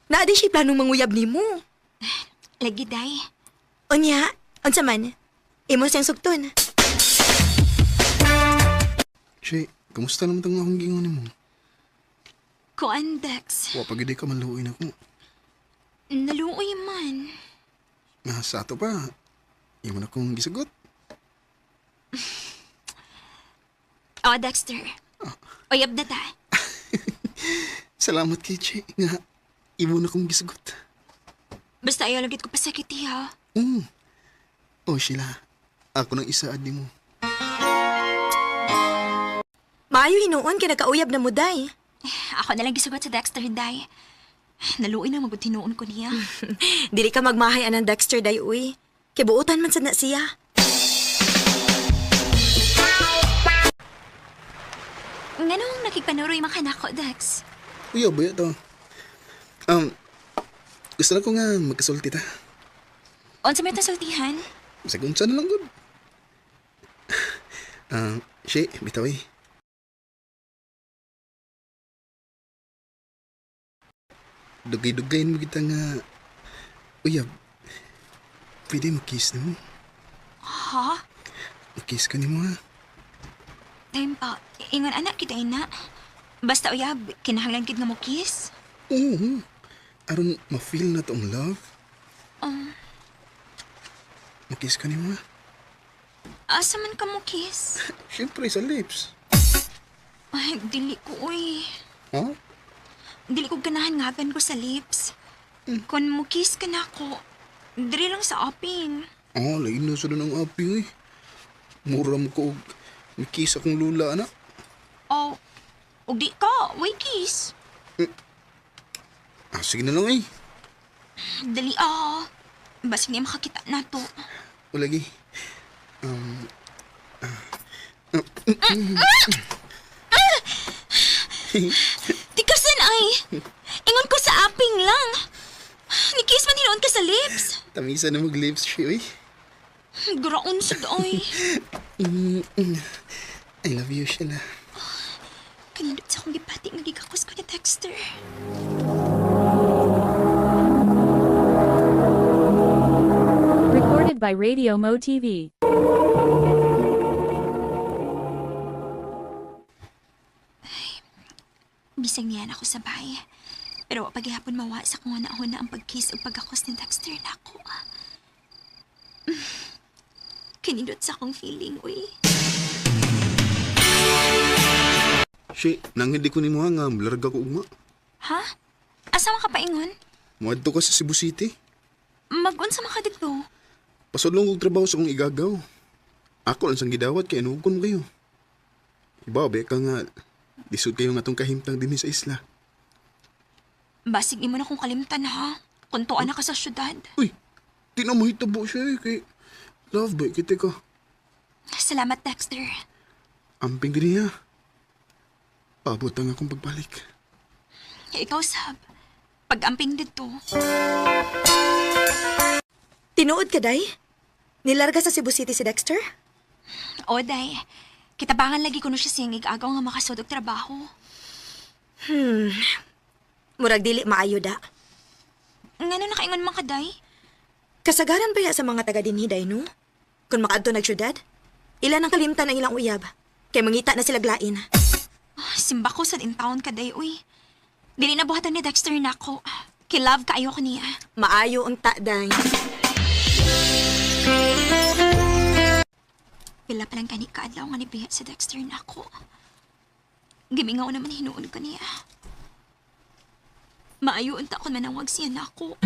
Naa din siya planong manguyab nimo.
Lagi, day.
Unya, unsa man? Imo siyang sugton.
Che, kamusta naman itong akong gingon nimo?
Kuan, Dex.
Wa pag ka maluoy na ko.
Naluoy man.
Nga sa ato pa, imo na kong gisagot.
Oh, Dexter. Uyab na ta.
Salamat kay Che nga imo na kong gisagot.
Basta ayaw lang gid ko pasakiti, ha?
Oh, Sheila. Ako nang isaad nimo.
Maayo hinuon kay nagkauyab na mo, day.
Ako na lang gisugot sa Dexter, day. Naluoy na magud hinuon ko niya.
Dili ka magmahay anang Dexter, day, uy. Kay buotan man sad na siya.
Nganong nakigpanuroy man kanako, Dex?
Uy, ba to? Gusto na ko nga magkasulti ta.
Unsa may itong sultihan?
Bisag unsa na lang gud. Che, bitaw eh. Dugay-dugayin mo kita nga uyab. Pwede mag-kiss nimo.
Ha?
Mag-kiss ka nimo ha.
Time pa. Ingon anak kita ina. Basta uyab, kinahanglan kid nga mo kiss.
Oo. Aron ma-feel na tong love. Mag-kiss ka nimo ha.
Asa man ka mo kiss?
Siyempre sa lips.
Ay, dili ko, uy.
Ha?
Dili ko ganahan ngagan ko sa lips. Kung mo kiss ka na ako, diri lang sa aping.
Ah, lain na sa ang aping eh. Mura mo ko og kiss akong lula, anak.
Oh, ug di ka, way kiss.
Ah, sige na lang eh.
Dali ah. Basig niya makakita na to.
O lagi.
Tikasan ay. Ingon ko sa aping lang. Ni-kiss man hinuon ka sa lips.
Tamisa na mag-lips siya eh.
Graon sad ay.
I love you, Sheila.
Kanindot sa akong gipati nga gigakos ko ni Dexter.
Recorded by Radio Mo TV.
Bisag niyan ako sa bahay. Pero wa paghihapon mawa sa kung huna-huna ang pag-kiss o pagkakos ni Dexter nako. Kinindot sa akong feeling, uy.
Shi, nang hindi ko nimo nga larga ko ugma.
Ha? Asa man ka paingon?
Muadto ka sa Cebu City.
Mag-unsa man ka didto?
Pasudlong og trabaho sa akong igagaw. Ako lang sang gidawat kay inugon mo kayo. Iba, ba ka nga lisod kayo nga tong kahimtang dinhi sa isla.
Basig imo na kong kalimtan ha. Kuntuan na ka sa syudad.
Uy, di na mahitabo siya eh. Kay love ba kita ka.
Salamat, Dexter.
Amping din niya. Paabot ang akong pagbalik.
Ikaw, Sab. Pag-amping dito.
Tinuod ka, day? Nilarga sa Cebu City si Dexter?
O, day. Kitabangan lagi kuno siya siyang igagaw nga makasud og trabaho.
Murag dili maayo da.
Ngano nakaingon man ka, day?
Kasagaran ba ya sa mga taga dinhi, day, no? Kung makaadto nag syudad, ilan ang kalimtan ang ilang uyab. Kay mangita na sila glain.
Simba ko sa in town ka, day, uy. Dili na buhatan ni Dexter nako. Kay love kaayo ko niya.
Maayo ang ta, day.
Pila pa lang kani kaadlaw nga nibiya si Dexter nako. Gimingaw naman hinuon ko niya. Maayo unta kon manawag siya nako.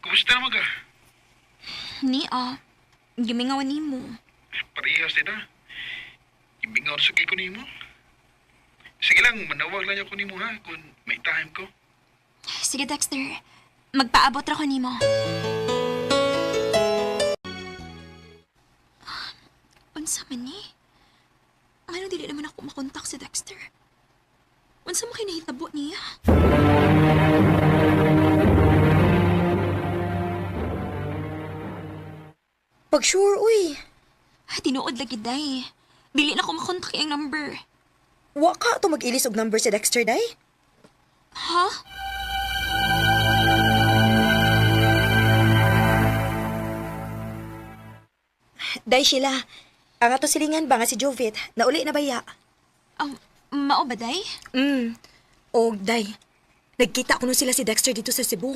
Kumusta naman ka?
Ni ah, gimingaw nimo.
Parehas din ah. Ibingaw sa ko nimo. Sige lang, manawag lang ako nimo ha kung may time ko.
Sige Dexter, magpaabot ra ko nimo. Unsa man ni? Ngano dili naman ako makontak si Dexter? Unsa mo kinahitabo niya?
Pag sure, uy.
Tinuod lagi, day. Dili na ko makontak ang number.
Wa ka to mag-ilis og number si Dexter, day?
Ha?
Day, Sheila. Ang ato silingan ba nga si Jovit, nauli na baya?
Mao ba, day?
Og, day, nagkita ko nun sila si Dexter dito sa Cebu.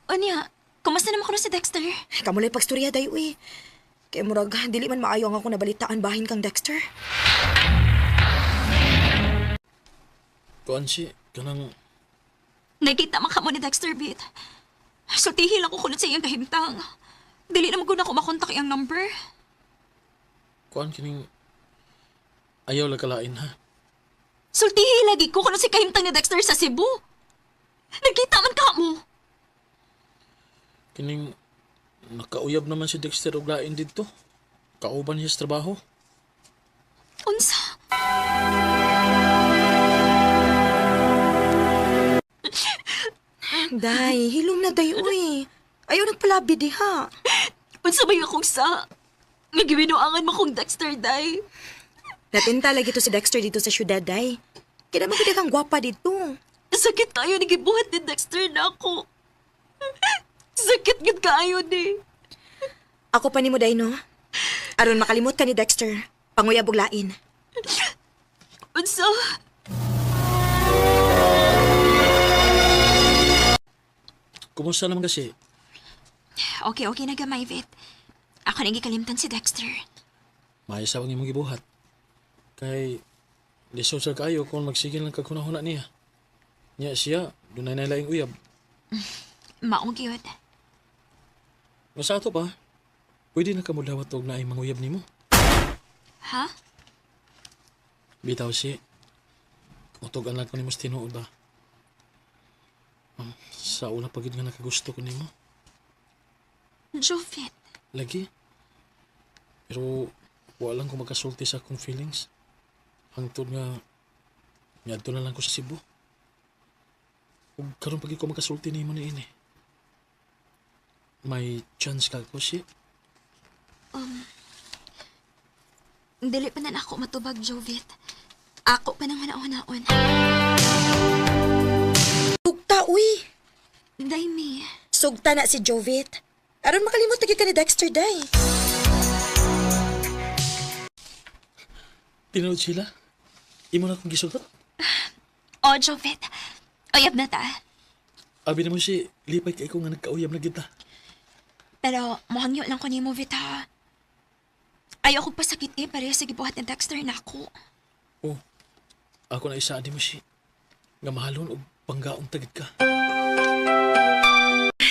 Unya, kumusta naman ko si Dexter?
Kamulay pagstorya, day, uy. Kaya murag, dili man maayo ang ako nabalitaan bahin kang Dexter.
Kuan si, kanang
Nagkita man ka mo ni Dexter, Bit. Sultihin lang ko kunot sa iyang kahimtang. Dili na maguna ko makontak iyang number.
Kuan kining ayaw lang kalain ha.
Sultihin lagi ko kunot si kahimtang ni Dexter sa Cebu. Nagkita man ka mo.
Kining nakauyab naman si Dexter og lain didto. Kauban niya sa trabaho.
Unsa?
Day, hilom na day, uy. Ayaw nagpalabi diha.
Unsa ba yung akong sa? Nagibinuangan mo kong Dexter, day.
Natinta lagi to si Dexter dito sa syudad, day. Kaya naman pwede kang gwapa dito.
Sakit kayo ni gibuhat ni Dexter na ako. Sakit gid kaayo ni.
Ako pa ni mo, day, no? Aron makalimot ka ni Dexter. Panguyab og lain.
Unsa?
Kumusta naman kasi?
Okay, okay na gamay, Vit. Ako nang gikalimtan si Dexter.
Maayo sa imong gibuhat. Kay lisod sa kaayo kung magsigil lang kag hunahuna niya. Nya siya, dunay na laing uyab.
Maong gyud.
Nga sa ato pa, pwede na ka modawat og naay manguyab nimo.
Ha?
Bitaw si, utog-an lang ko nimo sa tinuod ba. Sa una pa gid nga nakagusto ko nimo.
Jovit.
Lagi. Pero wala lang ko magkasulti sa akong feelings. Hangtod nga niadto na lang ko sa Cebu. Ug karon pag ko magkasulti nimo niini. May chance ka ko si.
Dili pa na ako matubag, Jovit. Ako pa nang hanaon-haon.
Sugta, uy.
Day, mi.
Sugta na si Jovit. Aron makalimot na gyud ka ni Dexter, day.
Tinuod sila. Imo na akong gisugot.
Oh, Jovit. Uyab na ta.
Abi namo si lipay kay ko nga nagkauyab na kita.
Pero muhangyo lang ko nimo, Vit, ha. Ayaw ko pasakit eh, pareha sa gibuhat ni Dexter na ako.
Oh, ako na isa mo si nga mahalon og panggaong tagid ka.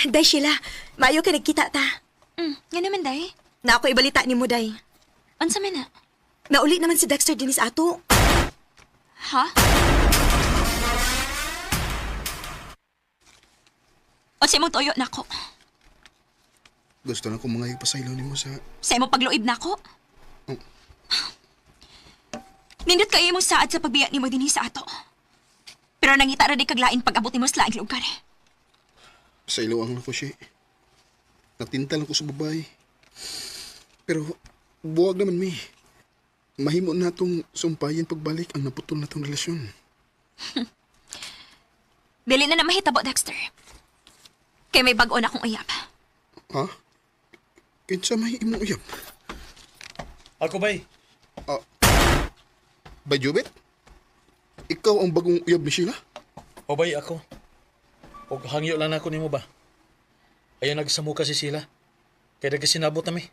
Day, Sheila. Maayo ka nagkita ta.
Nga naman, day.
Na ako ibalita nimo, day.
Unsa man na?
Nauli naman si Dexter dinis ato.
Ha? Unsa imong tuyo nako?
Gusto na ko mga ipasaylo nimo sa...
Sa imong pagluib nako?
Oh.
Nindot kayo imong saad sa pagbiya nimo dinhi sa ato. Pero nangita ra di kaglain pag-abot nimo sa laing lugar.
Pasaylo ang nako siya. Natinta lang ko sa babae. Pero buwag naman mi. Mahimo na itong sumpayin pagbalik ang naputol na itong relasyon.
Dili na na mahitabo, Dexter. Kay may bag-o na akong uyab.
Ha? Kinsa may imong uyab?
Ako bay.
Bay Jubit? Ikaw ang bagong uyab ni Sheila?
O bay ako. Og hangyo lang nako nimo ba? Ayaw nagsamo kasi sila. Kaya nagkasinabot nami.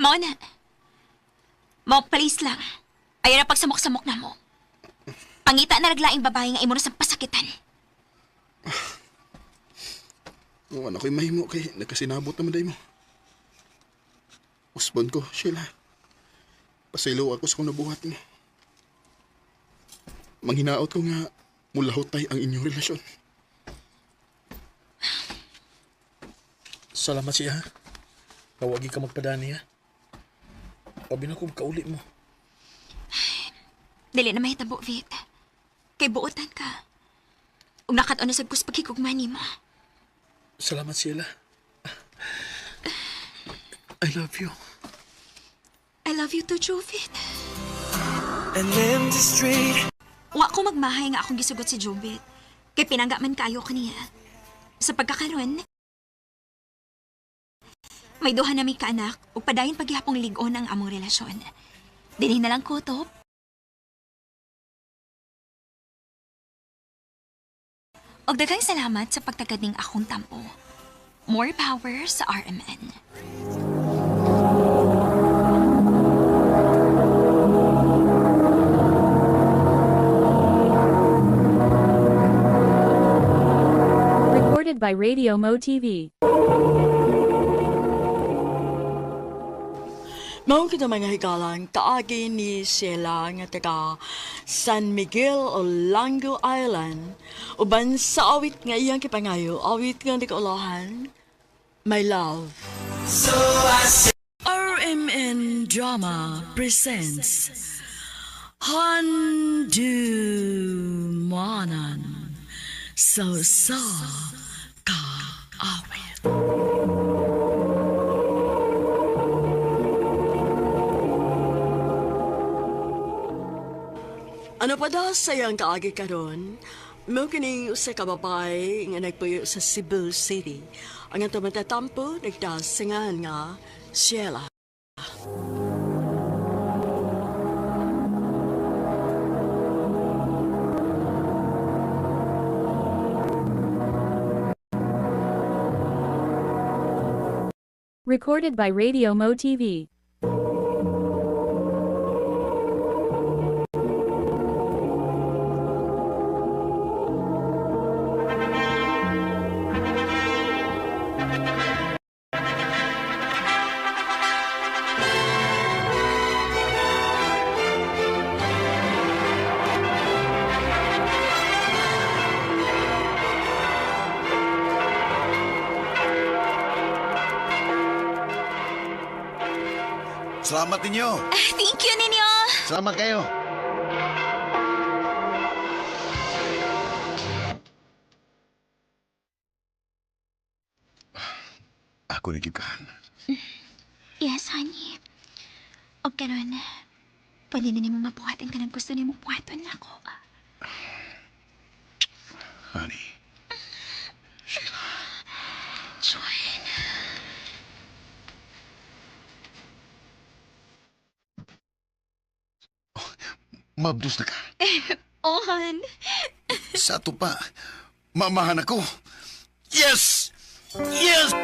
Mao na. Mao, please lang. Ayaw na pagsamok-samok na mo. Pangita na naglaing babae nga imo na sa pasakitan.
Wala ko'y mahimo kay nagkasinabot naman day mo. Usbon ko, Sheila. Pasaylo ako sa kung nabuhat mo. Manghinaot ko nga mulahotay ang inyong relasyon.
Salamat siya, ha. Kawagi ka magpadani, ha. Abi na ko kauli mo.
Dili na mahitabo, Vit. Kay buotan ka. Ug nakat-on na sad ko sa paghigugma nimo.
Salamat, Sheila. I love you.
I love you too, Jovit.
An empty street.
Wa ko magmahay nga akong gisugot si Jobit. Kay pinangga man kaayo kaniya. Sa pagkakaron, may duha na mi kaanak ug padayon paghihapong lig-on ang among relasyon. Dinhi na lang ko, Top. Og daghang salamat sa pagtagad ning akong tampo. More power sa RMN.
Recorded by Radio Mo TV.
Mao kita mga higalang kaagi ni Sheila nga taga San Miguel Olango Island uban sa awit nga iyang kipangayo, awit nga nikaulahan, My Love.
So I say.
RMN Drama presents Handumanan sa Sa Kaawit. Ano pa daw sa iyang kaagi karon? Mao kining usa ka babae nga nagpuyo sa Cebu City. Ang atong matatampo nagdasingan nga Sheila.
Recorded by Radio Mo TV.
Salamat ninyo.
Thank you ninyo!
Salamat kayo. Ako ni Gikan.
Yes, honey. Og karon, pwede na nimo mabuhatin ka ng gusto nimo buhaton nako.
Honey.
Joy.
Mabdus na ka.
Oh, hon.
Sa ato pa, mamahan ako. Yes! Yes!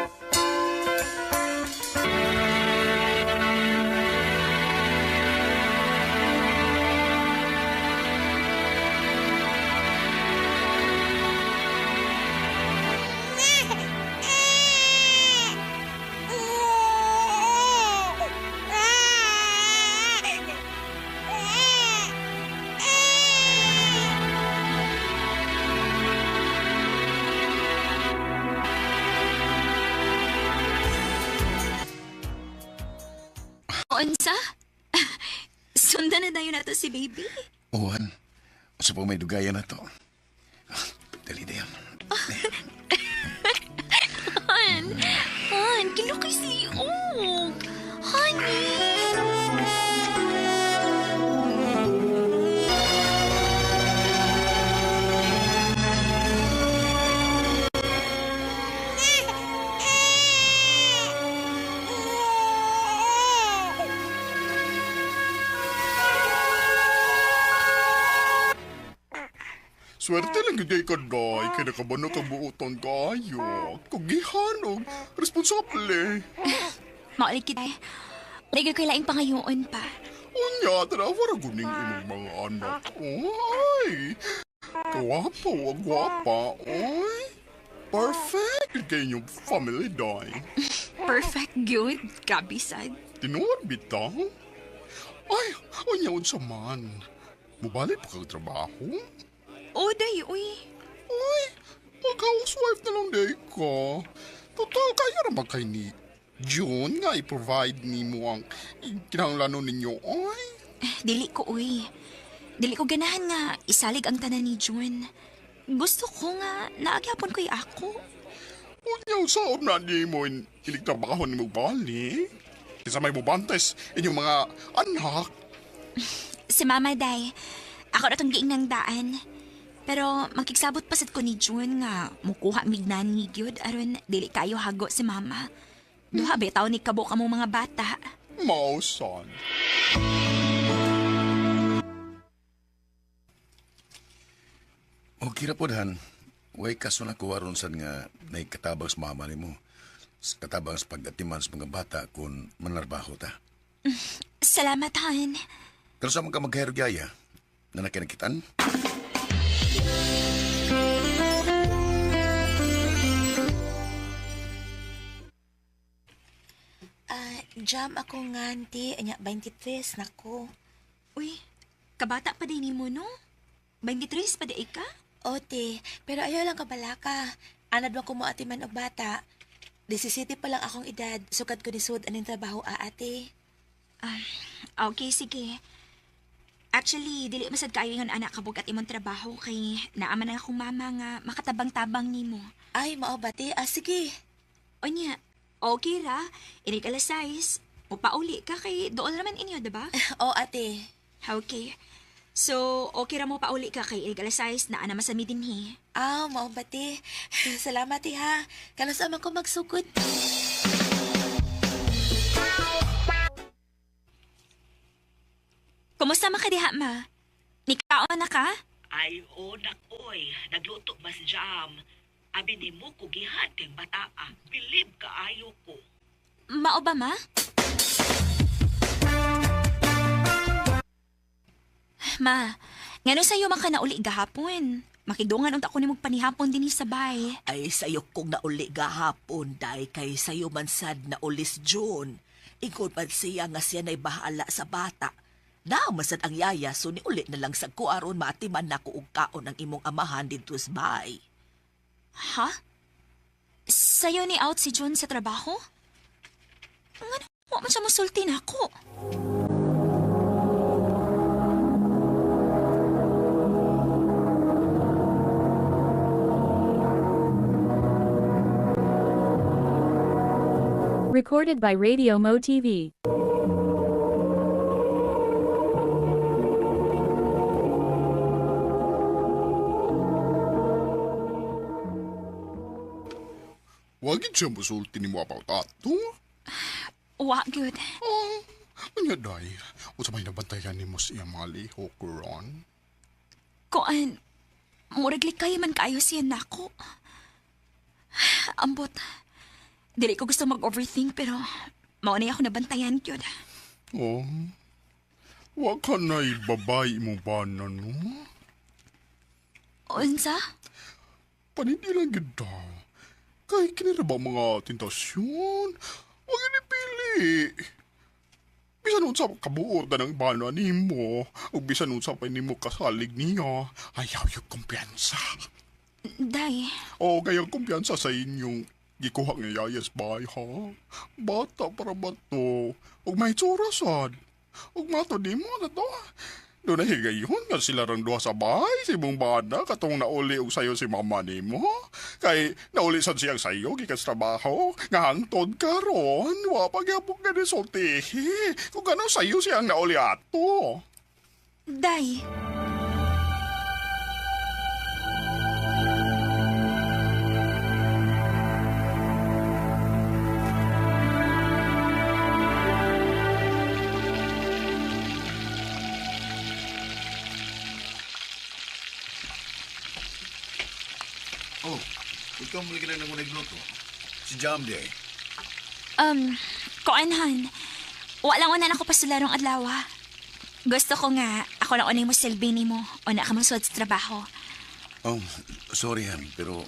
Unsa? Sundan na dayon nato si baby.
Uwan, sa po may dugayan na to. Dali na yan.
Hon, hon, kilo kay si Og. Honey.
Swerte lang gyud kay kaday kay nakabano ka buoton kaayo. Kugihan og responsable.
Maulit kita. Dahil kay laing pangayoon pa.
Unya, tara wara guning imong mga anak. Oy. Kawapo, gwapa, oy. Perfect kay inyong family day.
Perfect good. Grabe sad.
Tinuod bitaw. Ay, unya unsa man. Mubalik pa kag trabaho?
Oh, day, uy.
Uy, mag-housewife na lang day ka. Total, kaya ra kay ni June nga i-provide nimo ang kinahanglanon ninyo, oy.
Dili ko, uy. Dili ko ganahan nga isalig ang tanan ni June. Gusto ko nga naagyapon ko'y ako.
Unya, saon na di mo iligtrabaho ni mo bali? Kinsa may mubantes inyong mga anak.
Si Mama Day, ako na itong giing ng daan. Pero makigsabot pa sad ko ni June nga mukuha mignan ni gyud aron dili kayo hago si Mama. Duha bitaw ni kabo ka mong mga bata.
Mausan.
Okay ra pod han. Way kaso na ko aron sad nga naikatabang sa mama nimo. Katabang sa pag-atiman sa mga bata kung manarbaho ta.
Salamat, Han.
Pero sa mga magkahirog yaya, na nakinakitan?
Jam ako nga, auntie. Anya, 23 na ko.
Uy, kabata pa din mo, no? 23 pa di ka?
Ote, pero ayaw lang kabalaka. Anad man ko mo atiman og bata. 17 pa lang akong edad. Sukad ko ni sud aning trabaho ate.
Okay, sige. Actually, dili masad kaayo ingon anak kabog at imong trabaho kay naaman ang akong mama nga makatabang-tabang nimo.
Ay, mao ba te? Ah, sige.
Onya, okay ra. Inig alas 6. Upauli ka kay doon naman inyo, diba?
Oo, ate.
Okay. So, okay ra mo pauli ka kay inig alas 6 na ana masami dinhi.
Ah, mao ba te? Salamat te ha. Kanos man ko magsugod.
Kumusta man ka diha, ma? Nikaon na ka?
Ay, o, nakoy. Nagluto mas jam. Abi ni mo kugihan kay bataa. Bilib kaayo ko.
Mao ba, ma? Ma, ngano sa'yo man ka nauli gahapon? Makidungan unta ko ni panihapon dinhi sa bay.
Ay, sayo kong nauli gahapon, day kay sayo man sad nauli si June. Ingon man siya nga siya na'y bahala sa bata. Namasad ang yaya, so niuli na lang sa ko aron maatiman na ko og kaon ang imong amahan didto sa bay.
Ha? Sayo ni out si June sa trabaho? Ngano, wa man siya musulti nako.
Recorded by Radio Mo TV.
Wag siya musulti ni mo about ato.
Wa gyud.
Oh, anya day. Unsa may nabantayan nimo sa iyang mga lihok ron?
Kuan, murag likay man kaayo siya nako. Ambot. Dili ko gusto mag-overthink pero mao na ako nabantayan gyud.
Oh. Wa ka na ibabay mo ba na no?
Unsa?
Panindi lang gyud daw. Kay kini ra ba mga tentasyon? Wa gyud pili. Bisan unsa kabuot na ng bana nimo, ug bisan unsa pa nimo kasalig niya, ayaw yung kumpiyansa.
Day.
O kaya kumpiyansa sa inyong gikuha nga yayas bay ha? Bata para ba to? Ug may tsura sad. Ug mato di mo na to. Doon na higayon nga sila rang duha sa bahay, si mong bana, katong nauli og sayo si mama nimo. Kay nauli sad siyang sayo gikan sa trabaho, nga hangtod karon, wa pa gyapon ka ni sultihi. Kung gano'n sayo siyang nauli ato.
Day.
Oh, ikaw muli ka na nang nagluto. Si Jam di ay.
Kuanhan. Wala lang una ako pasularong adlaw. Gusto ko nga, ako lang unay mo silbi ni mo. Una ka masuod sa trabaho.
Oh, sorry han, pero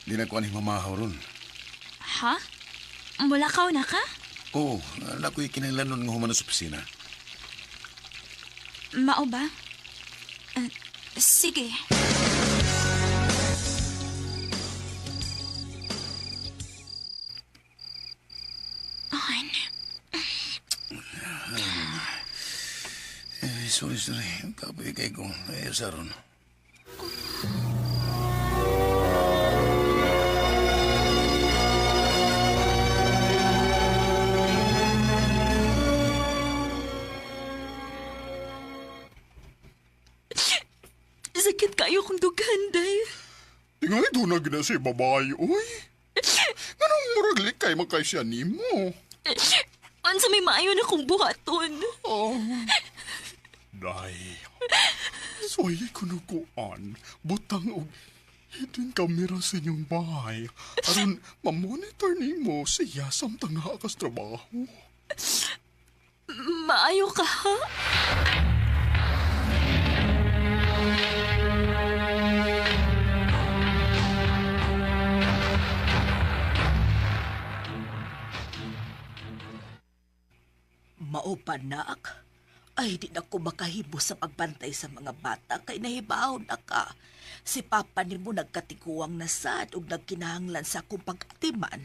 di na ko aning mamahaw ron.
Ha? Mula ka na ka?
Oo, oh, nako'y kinahanglan nun nga human sa opisina.
Mao ba? Sige. Ay,
Ay, Sorry, sorry. Kapoy kay ko. Ay, saron.
Sakit kayo kong dughan, day.
Tingali doon na gina si babae, uy. Nganong murag likay man kay siya nimo?
Unsa may maayo na kong buhaton.
Oh. Day. Soy kunukuan, butang og hidden camera sa inyong bahay. Aron ma-monitor nimo siya samtang naa kas trabaho.
Maayo ka, ha?
Mao pa, nak. Ay, di na ko makahimo sa pagbantay sa mga bata kay nahibaw na ka. Si Papa nimo nagkatiguang na sad ug nagkinahanglan sa akong pag-atiman.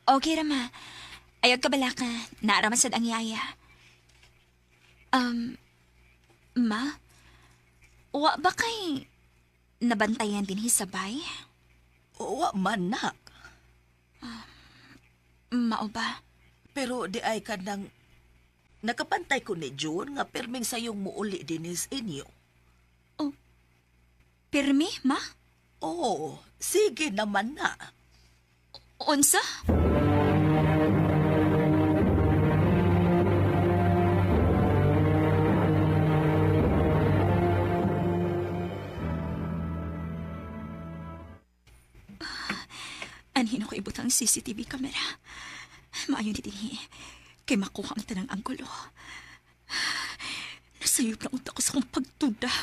Okay ra, ma. Ayaw ka bala ka. Naaraman sad ang yaya. Ma? Wa ba kay nabantayan din hisabay?
Wa man, nak.
Mao ba?
Pero di ay ka nang nakapantay ko ni June nga pirming sayong muuli dinis inyo.
Oh, pirmi, ma?
Oo, sige naman na.
Unsa? Anhin ako ibutang CCTV camera. Maayo ni dinhi. Kay makuha ang tanang anggulo. Nasayop na unta ko sa kong pagduda.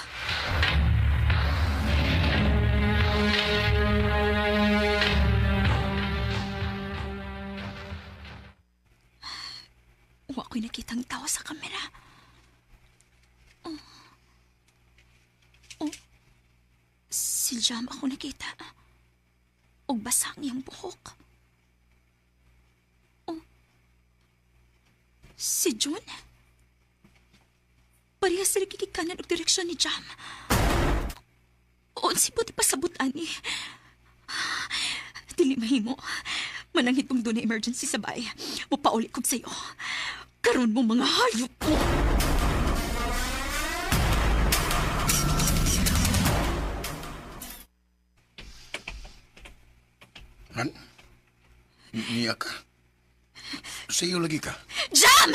Wa ko'y nakitang tao sa kamera. Oh. Oh. Si Jam ako nakita. Og basa ang iyang buhok. Oh. Si June? Parehas sila gigikanan og direksyon ni Jam. Unsi po di pasabot ani. Dili mahimo. Mananghit kong doon na emergency sa bay. Mupauli kog sayo. Karon mo mga hayop mo.
Han? Niya ka? Sa iyo lagi ka?
Jam!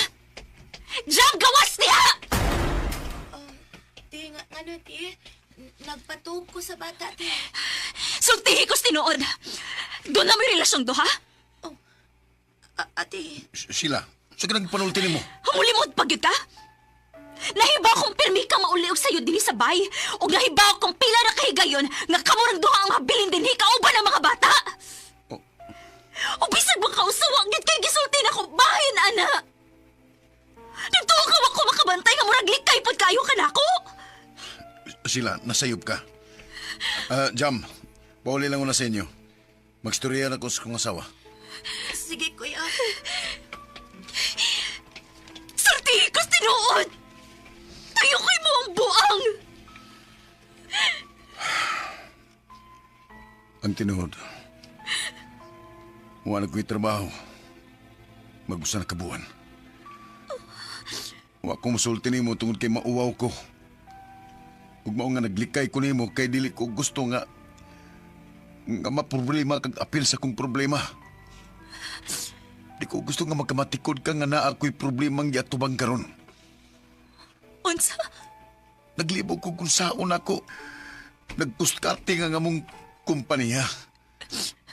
Jam, gawas niya!
Ti, nga, ano, ti? Nagpatug ko sa bata, ti.
Sultihi ko sa tinuod. Doon na may relasyon do, ha?
Oh, ate.
Sila, sa kanang panulti nimo.
Hamulimod pag yun, ha? Nahiba akong pirmi kang mauli og sayo dinhi sa bay. Og nahiba akong pila na kahigayon nga kamurang duha ang habilin dinhi kauban ang mga bata.
Oh.
O bisag makausawa, gid kay gisulti na ko bahin, ana. Nagtuo ka wa ko makabantay nga murag likay pod kayo ka nako.
Sila, nasayop ka. Jam, pauli lang una sa inyo. Magstorya na ko sa kong asawa.
Sige, kuya.
Sultihi ko sa tinuod. Tuyo ko'y mo ang buang.
Ang tinuod. Wala ko'y trabaho. Mag-usa na kabuan. Wa ko musulti nimo tungod kay mauwaw ko. Ug mao nga naglikay ko nimo kay dili ko gusto nga maproblema kag apil sa kong problema. Di ko gusto nga magkamatikod ka nga naa ko'y problemang giatubang karon.
Unsa?
Naglibog ko kung saon ako. Nagpustkating ang among kumpanya.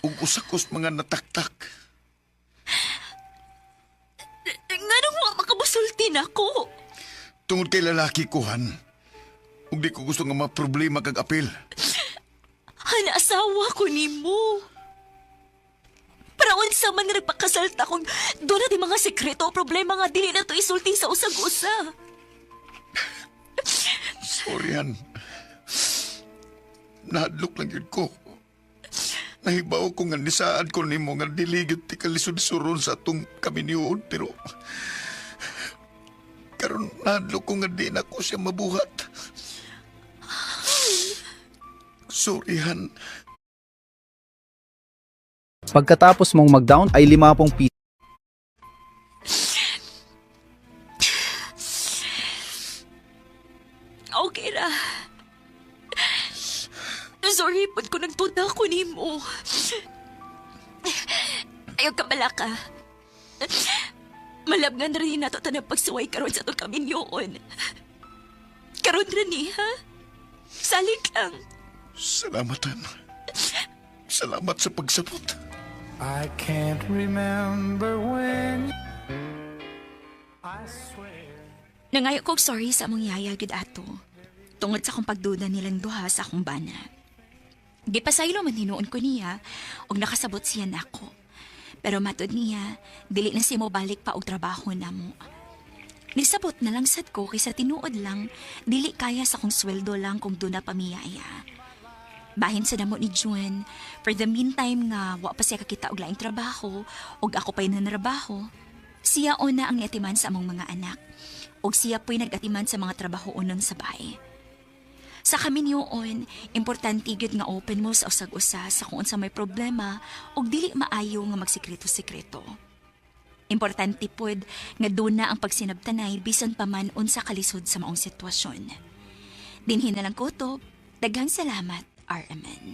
Ug usa kos mga nataktak.
Nganong wa makabusulti nako?
Tungod kay lalaki ko, Han. Ug di ko gusto nga maproblema kag apil.
Han, asawa ko nimo. Para unsa man nga nagpakasal ta kung doon natin mga sekreto o problema nga dili na to isulti sa usag-usa.
Sorry, Han. Nahadlok lang yun ko. Nahibaw ko nga nisaad ko nimo nga dili gyud ti kalisod-suron sa atong kaminiyon pero karon Karon nahadlok ko nga di na ko siya mabuhat. Sorry, Han.
Pagkatapos mong mag-down ay 50 piso.
Okay ra. Sorry, pag ko nagtuda ko nimo. Ayaw ka bala ka. Malabngan rin nato tanang pagsuway karon sa itong kaminyoon. Karon rin ni, ha? Salig lang.
Salamat, Han. Salamat sa pagsabot.
I can't remember when I swear.
Nangayo kog sorry sa among yaya gid ato. Tungod sa akong pagduda nilang duha sa akong bana. Gipasaylo man hinuon ko niya og nakasabot siya nako. Pero matod niya, dili na siya mobalik pa og trabaho namo. Nisabot na lang sad ko kaysa tinuod lang, dili kaya sa akong sweldo lang kung doon na pamiyaya. Bahin sa namo ni June, for the meantime nga wa pa siya kakita og laing trabaho ug ako pa'y nanrabaho, siya una ang niatiman sa among mga anak. Ug siya po'y nag-atiman sa mga trabaho unon sa bahay. Sa kaminyoon, importante gyud nga open mo sa usag-usa sa kung unsa may problema ug dili maayo nga magsikreto-sikreto. Importante pod nga duna ang pagsinabtanay bisan pa man unsa kalisod sa maong sitwasyon. Dinhi na lang ko to. Daghang salamat, RMN.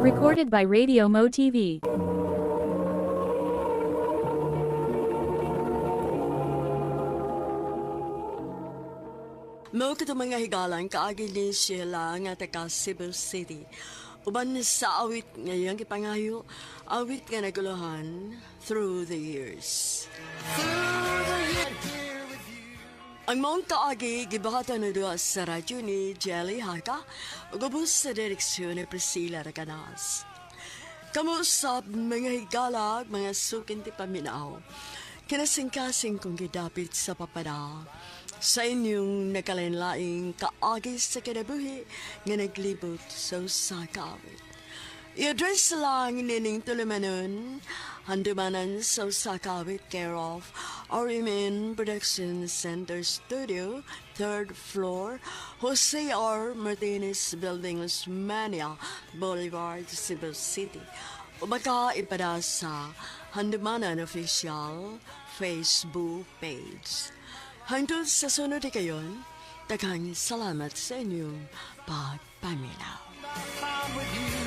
Recorded by Radio Mo TV.
Mao kato mga higalan kaagi ni Sheila nga taga Cebu City. Uban sa awit nga iyang gipangayo, awit nga naguluhan through the years. Ang maong kaagi gibahatan na duha sa radyo ni Jelly Haka ug ubos sa direksyon ni Priscilla Racanas. Kamusap mga higalag, mga sukin ti paminaw. Kinasingkasing kong gidapit sa papada sa inyong nakalain-laing kaagi sa kinabuhi nga naglibot sa usa ka awit. I-address lang nining tulumanon, handumanan sa usa ka awit, care of RMN Production Center Studio, 3rd floor, Jose R. Martinez Building, Osmania Boulevard, Cebu City. O baka ipada sa Handumanan Official Facebook page. Hangtod sa sunod kayon, daghang salamat sa inyong pagpaminaw.
I'm with you.